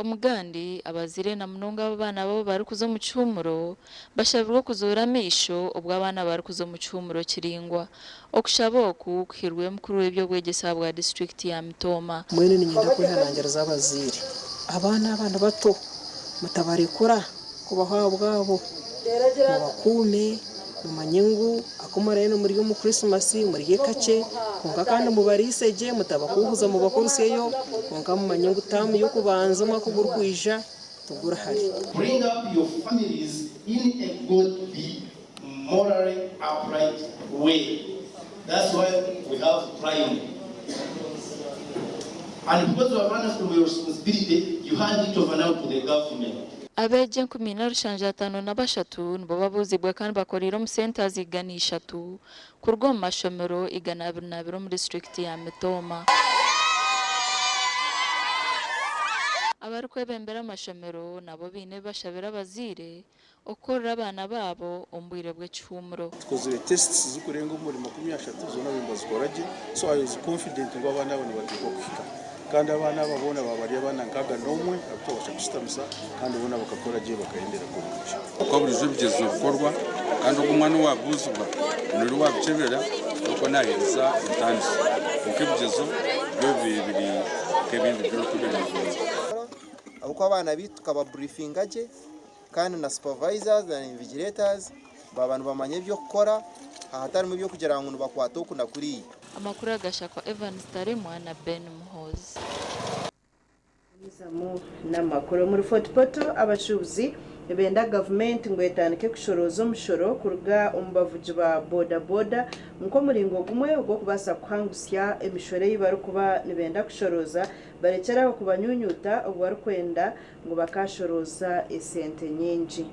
Omugandi, abazaire na munonga abu abaana baabo barikuza omu kihuumuro bashabirwe okuzoora amaisho obwo abaana barikuza omu kihuumuro kiraingwa. Okushaba oku kuhairwe mukuru w'eby'obwegyese ahabwa disiturikiti ya Mitooma. Mbwenu niinyenda kwehanangiriza abazaire, abaana aba ni bato, mutabarekura kubaho ahabwabo, mubakuume, mumanye ngu aku muraabe nimurya omu Krisimasi murye kakye, kwonka kandi mubariise gye, mutabakuuhuza mubakurusyeyo, kwonka mumanye ngu taamu y'okubanza omwaka ogurikwija tigurihari. Bring up your families in a godly morally upright way. That's why we have crime. And because you have run from your responsibility, you hand it over now to the government. Abeegi enkumi ina rushanju ataano na bashatu nibo babuuzibwe kandi bakoreire omu centres 103 kuruga omu mashomero 122 omu disiturikiti ya Mitooma. Abarikwebembera amashomero nabo baine ebi bashabire abazaire Okukorera abaana baabo omu bwire bw'ekihuumuro. Tukozire tests zikurenga omuri 30 zoona nibazikora gye so I was confident ngu abaana aba nibateekwa kuhika kandi abaana aba boona baaba bari abaana 61 abu twabasha kushutamisa kandi boona bakakora gye bakahendera kurungi. Oku burijo ebigyezo bikorwa kandi ogu omwana owabuuzibwa nori owabikyebera nikwo naheereza entaaniso kwonka ebigyezo byo biri nk'ebindi byoona oku biri nibigenda. Ahabw'okuba abaana baitu tukababrifinga gye kandi na supervisors na invigilators baaba nibamanya eby'okukora ahatarimu eby'okugira ngu nibakwata oku na kuriya. Amakuru agashakwa Evans Taremwa na Ben Muhoozi. Gumizamu n'amakuru. Omuri Fort Portal, abashuubuzi nibenda gavumenti ngu etandike kushorooza omushoro kuruga omu bavugi ba boda boda nk'omuringo gumwe ogw'okubaasa kuhangusya emishoro ei barikuba nibenda kushorooza barekyere aho kubanyunyuta obu barikwenda ngu bakaashorooza esente nyingi.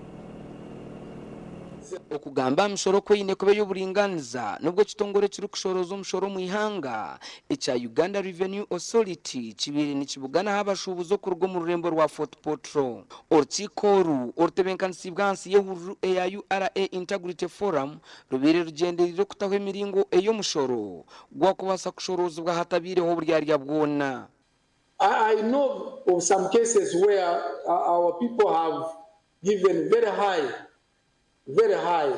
Okugamba aha mishoro oku eine kuba ey'oburingaaniza nubwo ekitongore ekirikushorooza omushoro omu ihanga ekya Uganda Revenue Authority kibaire nikibuganaho abashuubuzi okuruga omu rurembo rwa Fort Portal. Orukiiko oru orutebenkanisiibwe ahansi y'ehururu eya URA Integrity Forum rubaire rugyendereire okutaho emiringo ei omushoro gwakubaasa kushoroozibwa hatabaireho oburyarya bwona. I know of some cases where our people have given very high, very high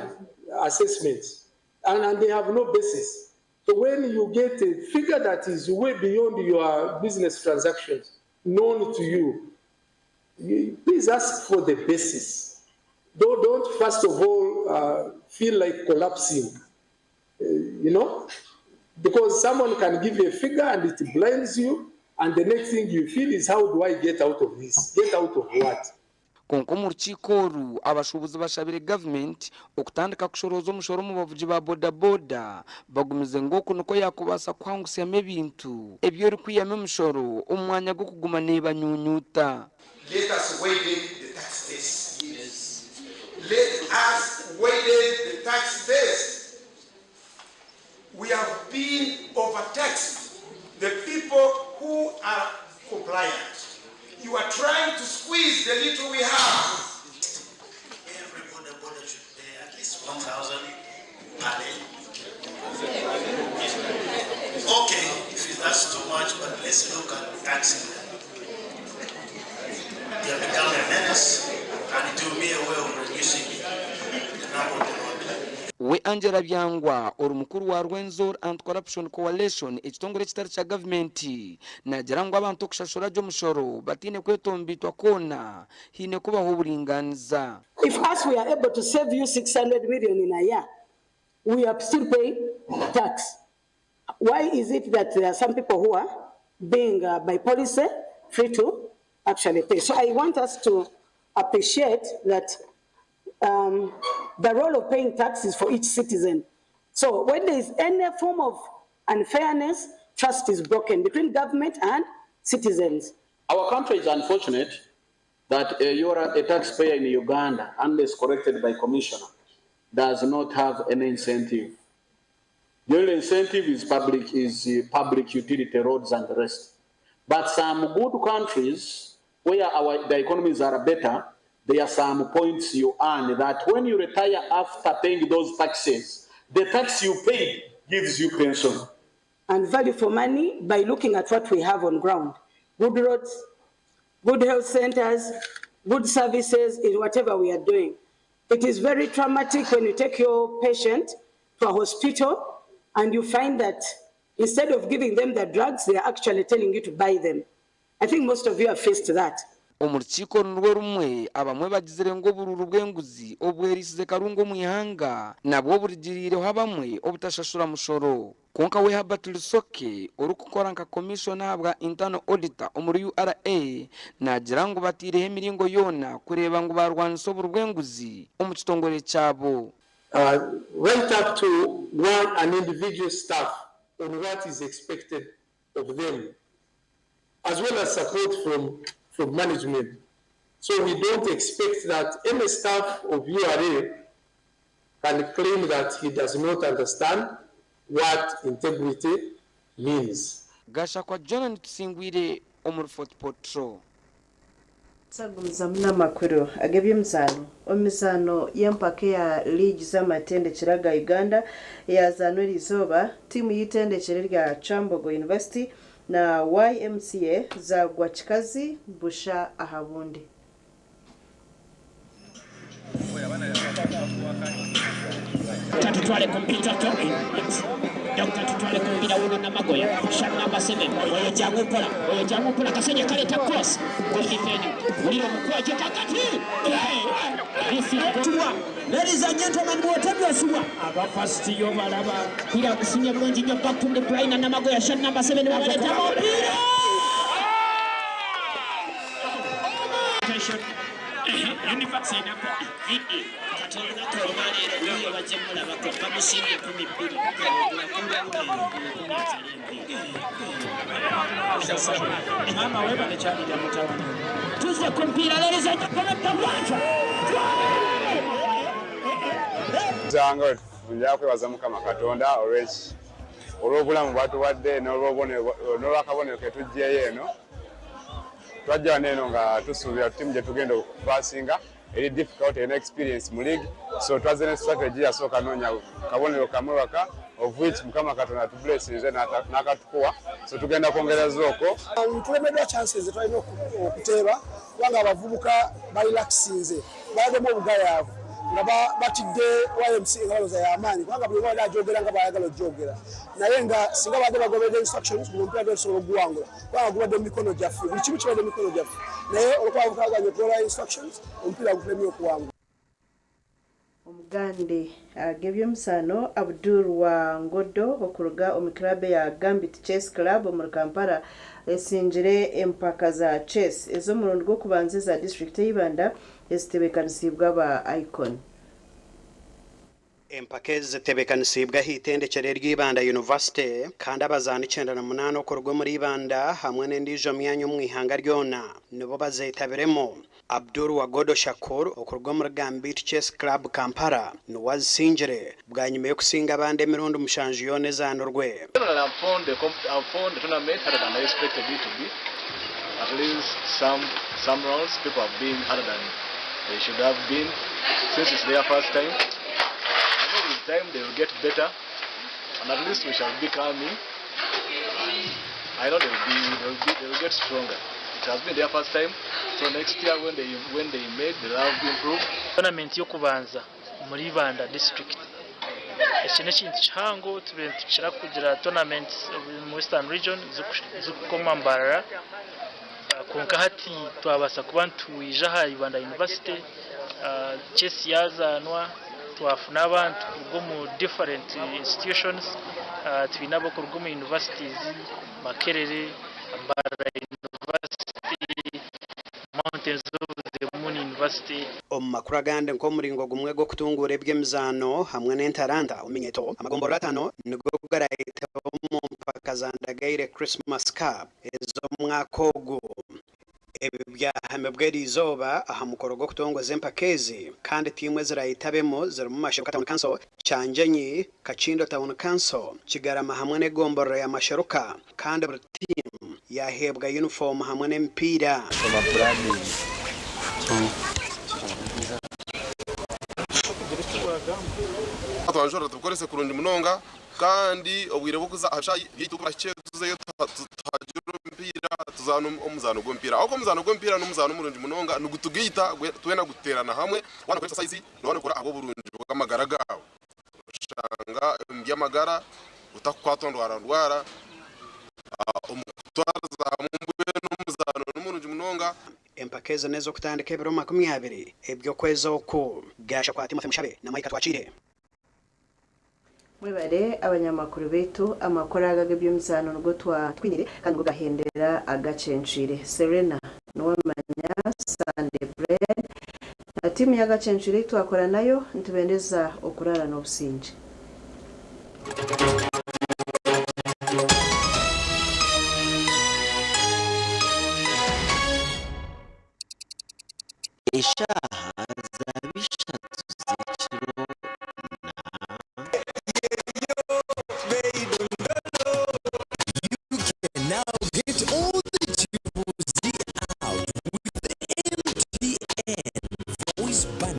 assessments and, and they have no basis. So when you get a figure that is way beyond your business transactions known to you, you please ask for the basis. Don't, don't first of all feel like collapsing, because someone can give you a figure and it blinds you, and the next thing you feel is how do I get out of this? Get out of what? Kwonka omu rukiiko oru, abashuubuzi bashabire gavumenti okutandika kushorooza omushoro omu bavugi ba boda boda bagumize ngu oku nikwo yaakubaasa kuhangusyamu ebintu ebi orikwihamu emishoro omu mwanya gw'okuguma neebanyuunyuuta. Let us widen the tax base. Let us widen the tax base. We have been overtaxed. The people who are compliant. You are trying to squeeze the little we have. Every boda boda should pay at least 1,000 per day. Okay, if that's too much, but let's look at taxing them. They have become a menace, and it will be a way of reducing the number on the road. We Angela Byangwa ori mukuru wa Rwenzori Anti-Corruption Coalition ekitongore ekitari kya gavumenti naagira ngu abantu okushashura gye omushoro bataine kwetomboitwa kwona haine kubaho oburingaaniza. If us we are able to save you 600 million in a year, we are still paying tax. Why is it that there are some people who are being uh, by policy free to actually pay? So I want us to appreciate that um, the role of paying taxes for each citizen. So when there is any form of unfairness, trust is broken between government and citizens. Our country is unfortunate that a, you're a taxpayer in Uganda, unless corrected by commissioner, does not have any incentive. The only incentive is public, is uh, public utility roads and the rest. But some good countries where our, the economies are better, there are some points you earn that when you retire after paying those taxes, the tax you paid gives you pension. And value for money by looking at what we have on ground. Good roads, good health centers, good services in whatever we are doing. It is very traumatic when you take your patient to a hospital and you find that instead of giving them the drugs, they are actually telling you to buy them. I think most of you have faced that. Omu rukiiko nirwo rumwe, abamwe bagizire ngu oburuuru bw'enguzi obwerisize Karungu omu ihanga nabwo burugiriireho abamwe obutashashura mushoro. Kwonka we Herbert Rusoke orikukora nka Commissioner ahabwa Internal Auditor omuri URA naagira ngu bateireho emiringo yoona kureeba ngu baarwanisa oburi bw'enguzi omu kitongore kyabo. Right up to one an individual staff on what is expected of them, as well as support from, from management. So we don't expect that any staff of URA can claim that he does not understand what integrity means. Gashakwa John Tusingwire omuri Fort Portal. Twagumizamu n'amakuru ag'eby'emizaano. Omu mizaano y'empaka eya liigi z'amatendekyero aga Uganda eyazaanwa eriizooba, tiimu y'eitendekyero erya Kyambogo University na YMCA zaagwa kikazi busha aha bundi. Tutwale kompyuta to Dr. Tutwale kumpira wuno Namagoya shot number 7 oyo jangu mpola oyo jangu mpola Kasenya kaleta cross good defending uliro mukwaje kakati this is Tuwa ladies and gentlemen bwotebya osubwa aba first yo balaba mpira gusimye bulungi nnyo back to the Brian Namagoya shot number 7 babaleta mupiira University VE kati olunaku olwaleero wuuyo bajje mulabako bamusimbye 12 Maama webale kyalirya mutabani. Tuzze ku mpiira ladies and gentlemen Kabwanja Nzanga nja kwebaza Mukama Katonda olw'eki olw'obulamu bwatuwadde n'olwakabonero ke tuggyeyo eno. Twajja wano eno nga tusuubira ttiimu gye tugenda okufasinga eri difficult erina experience mu league so twazze ne strategy yasooka noonya kabonero kamwe waka of which Mukama Katonda atublessinze n'akatukuwa so tugenda kwongera zooko. Tulemeddwa chances zetwalina okuteeba kubanga abavubuka barelaxinze babaddemu obugayaavu nga batidde YMCA nga balowooza y'amaanyi kubanga buli omu abadde agyogera nga bw'ayagala ogyogera naye nga singa babadde bagoberera instructions guno omupiira gwali tusobola okuguwangula kubanga gubadde mu mikono gyaffe buli kimu kibadde mu mikono gyaffe naye olwokuba abavubuka bagaanye okugoberera instructions omupiira gutulemye okuwangula. Omugande ag'eby'emizaano Abdul Wangodo okuruga omu club eya Gambit Chess Club omuri Kampala esingire empaka za chess ez'omurundi gw'okubanza eza disiturikiti y'Ibanda ezitebeekanisiibwe aba Icon. Empaka ezi zitebeekanisiibwe aha itendekyero erya Ibanda University kandi abazaani 98 okuruga omuri Ibanda hamwe n'endiijo myanya omu ihanga ryona nibo bazeetabiremu. Abdul Wagodo Shakur okuruga omuri Gambit Chess Club Kampala niwe azisingire bwanyima y'okusinga abandi emirundi mushanju yoona ezaanirwe. Generally, I've found the, I've found the tournament harder than I expected it to be. At least some, some rounds, people have been harder than they should have been since it's their first time. I know with time they will get better, and at least we shall be coming. I know they will be, they will be, they will get stronger. It has been their first time, so next year when they when they made, they'll have improved. Tournament y'okubanza omuri Ibanda district Eki n'ekintu kihango tubaire nitukira kugira tournaments omu Western Region zirikukoma Mbarara kwonka hati twabaasa kuba nitwija aha Ibanda University chess yazaanwa twafuna abantu kuruga omu different institutions twine abarikuruga omu universities Makerere, Mbarara University, Mountains of the Moon University. Omu makuru agandi nk'omuringo gumwe gw'okutunguura eby'emizaano hamwe n'entaranta omu minyeeto, amagomborora ataano nigo garahitaba omu mpaka za Ndagaire Christmas Cup ez'omwaka ogu. Ebi byahamibwa eriizooba aha mukoro gw'okutongoza empaka ezi kandi tiimu ezirayitabemu zirimu Masheruka Town Council, Kyangyenyi, Kakindo Town Council, Kigarama hamwe n'egomborora ya Masheruka kandi buri tiimu yaheebwa yunifoomu hamwe n'emipiira. Twanjura tubukorese kurungi munonga Kandi obwire bw'okuza aha bishaayi byaitu ku burahikye tuzeyo tuhagire omupiira, tuzaane omuzaano gw'omupiira. Ahabw'okuba omuzaano gw'omupiira n'omuzaano murungi munonga, nigutugaita twena gututeerana hamwe. Waaba nookora exercise nooba nookora ahabw'oburungi bw'amagara gaawe. Oshanga omu by'amagara otakukwatwa ndwara ndwara. Omu kutwariza hamwe mbwenu omuzaano ni murungi munonga. Empaka ezo n'ez'okutandika ebiro 20 eby'okwezi oku. Gashakwa Timothy Mushabe na Micah Twakiire. Mwebare abanyamakuru baitu, amakuru aga ag'eby'emizaano nigo twatwinire kandi nigo gahendera agacencwire. Serena Nuwamanya, Sunday Bread na tiimu y'agacencwire ei twakora nayo nitubendeza okuraara n'obusingye. Eshaaha.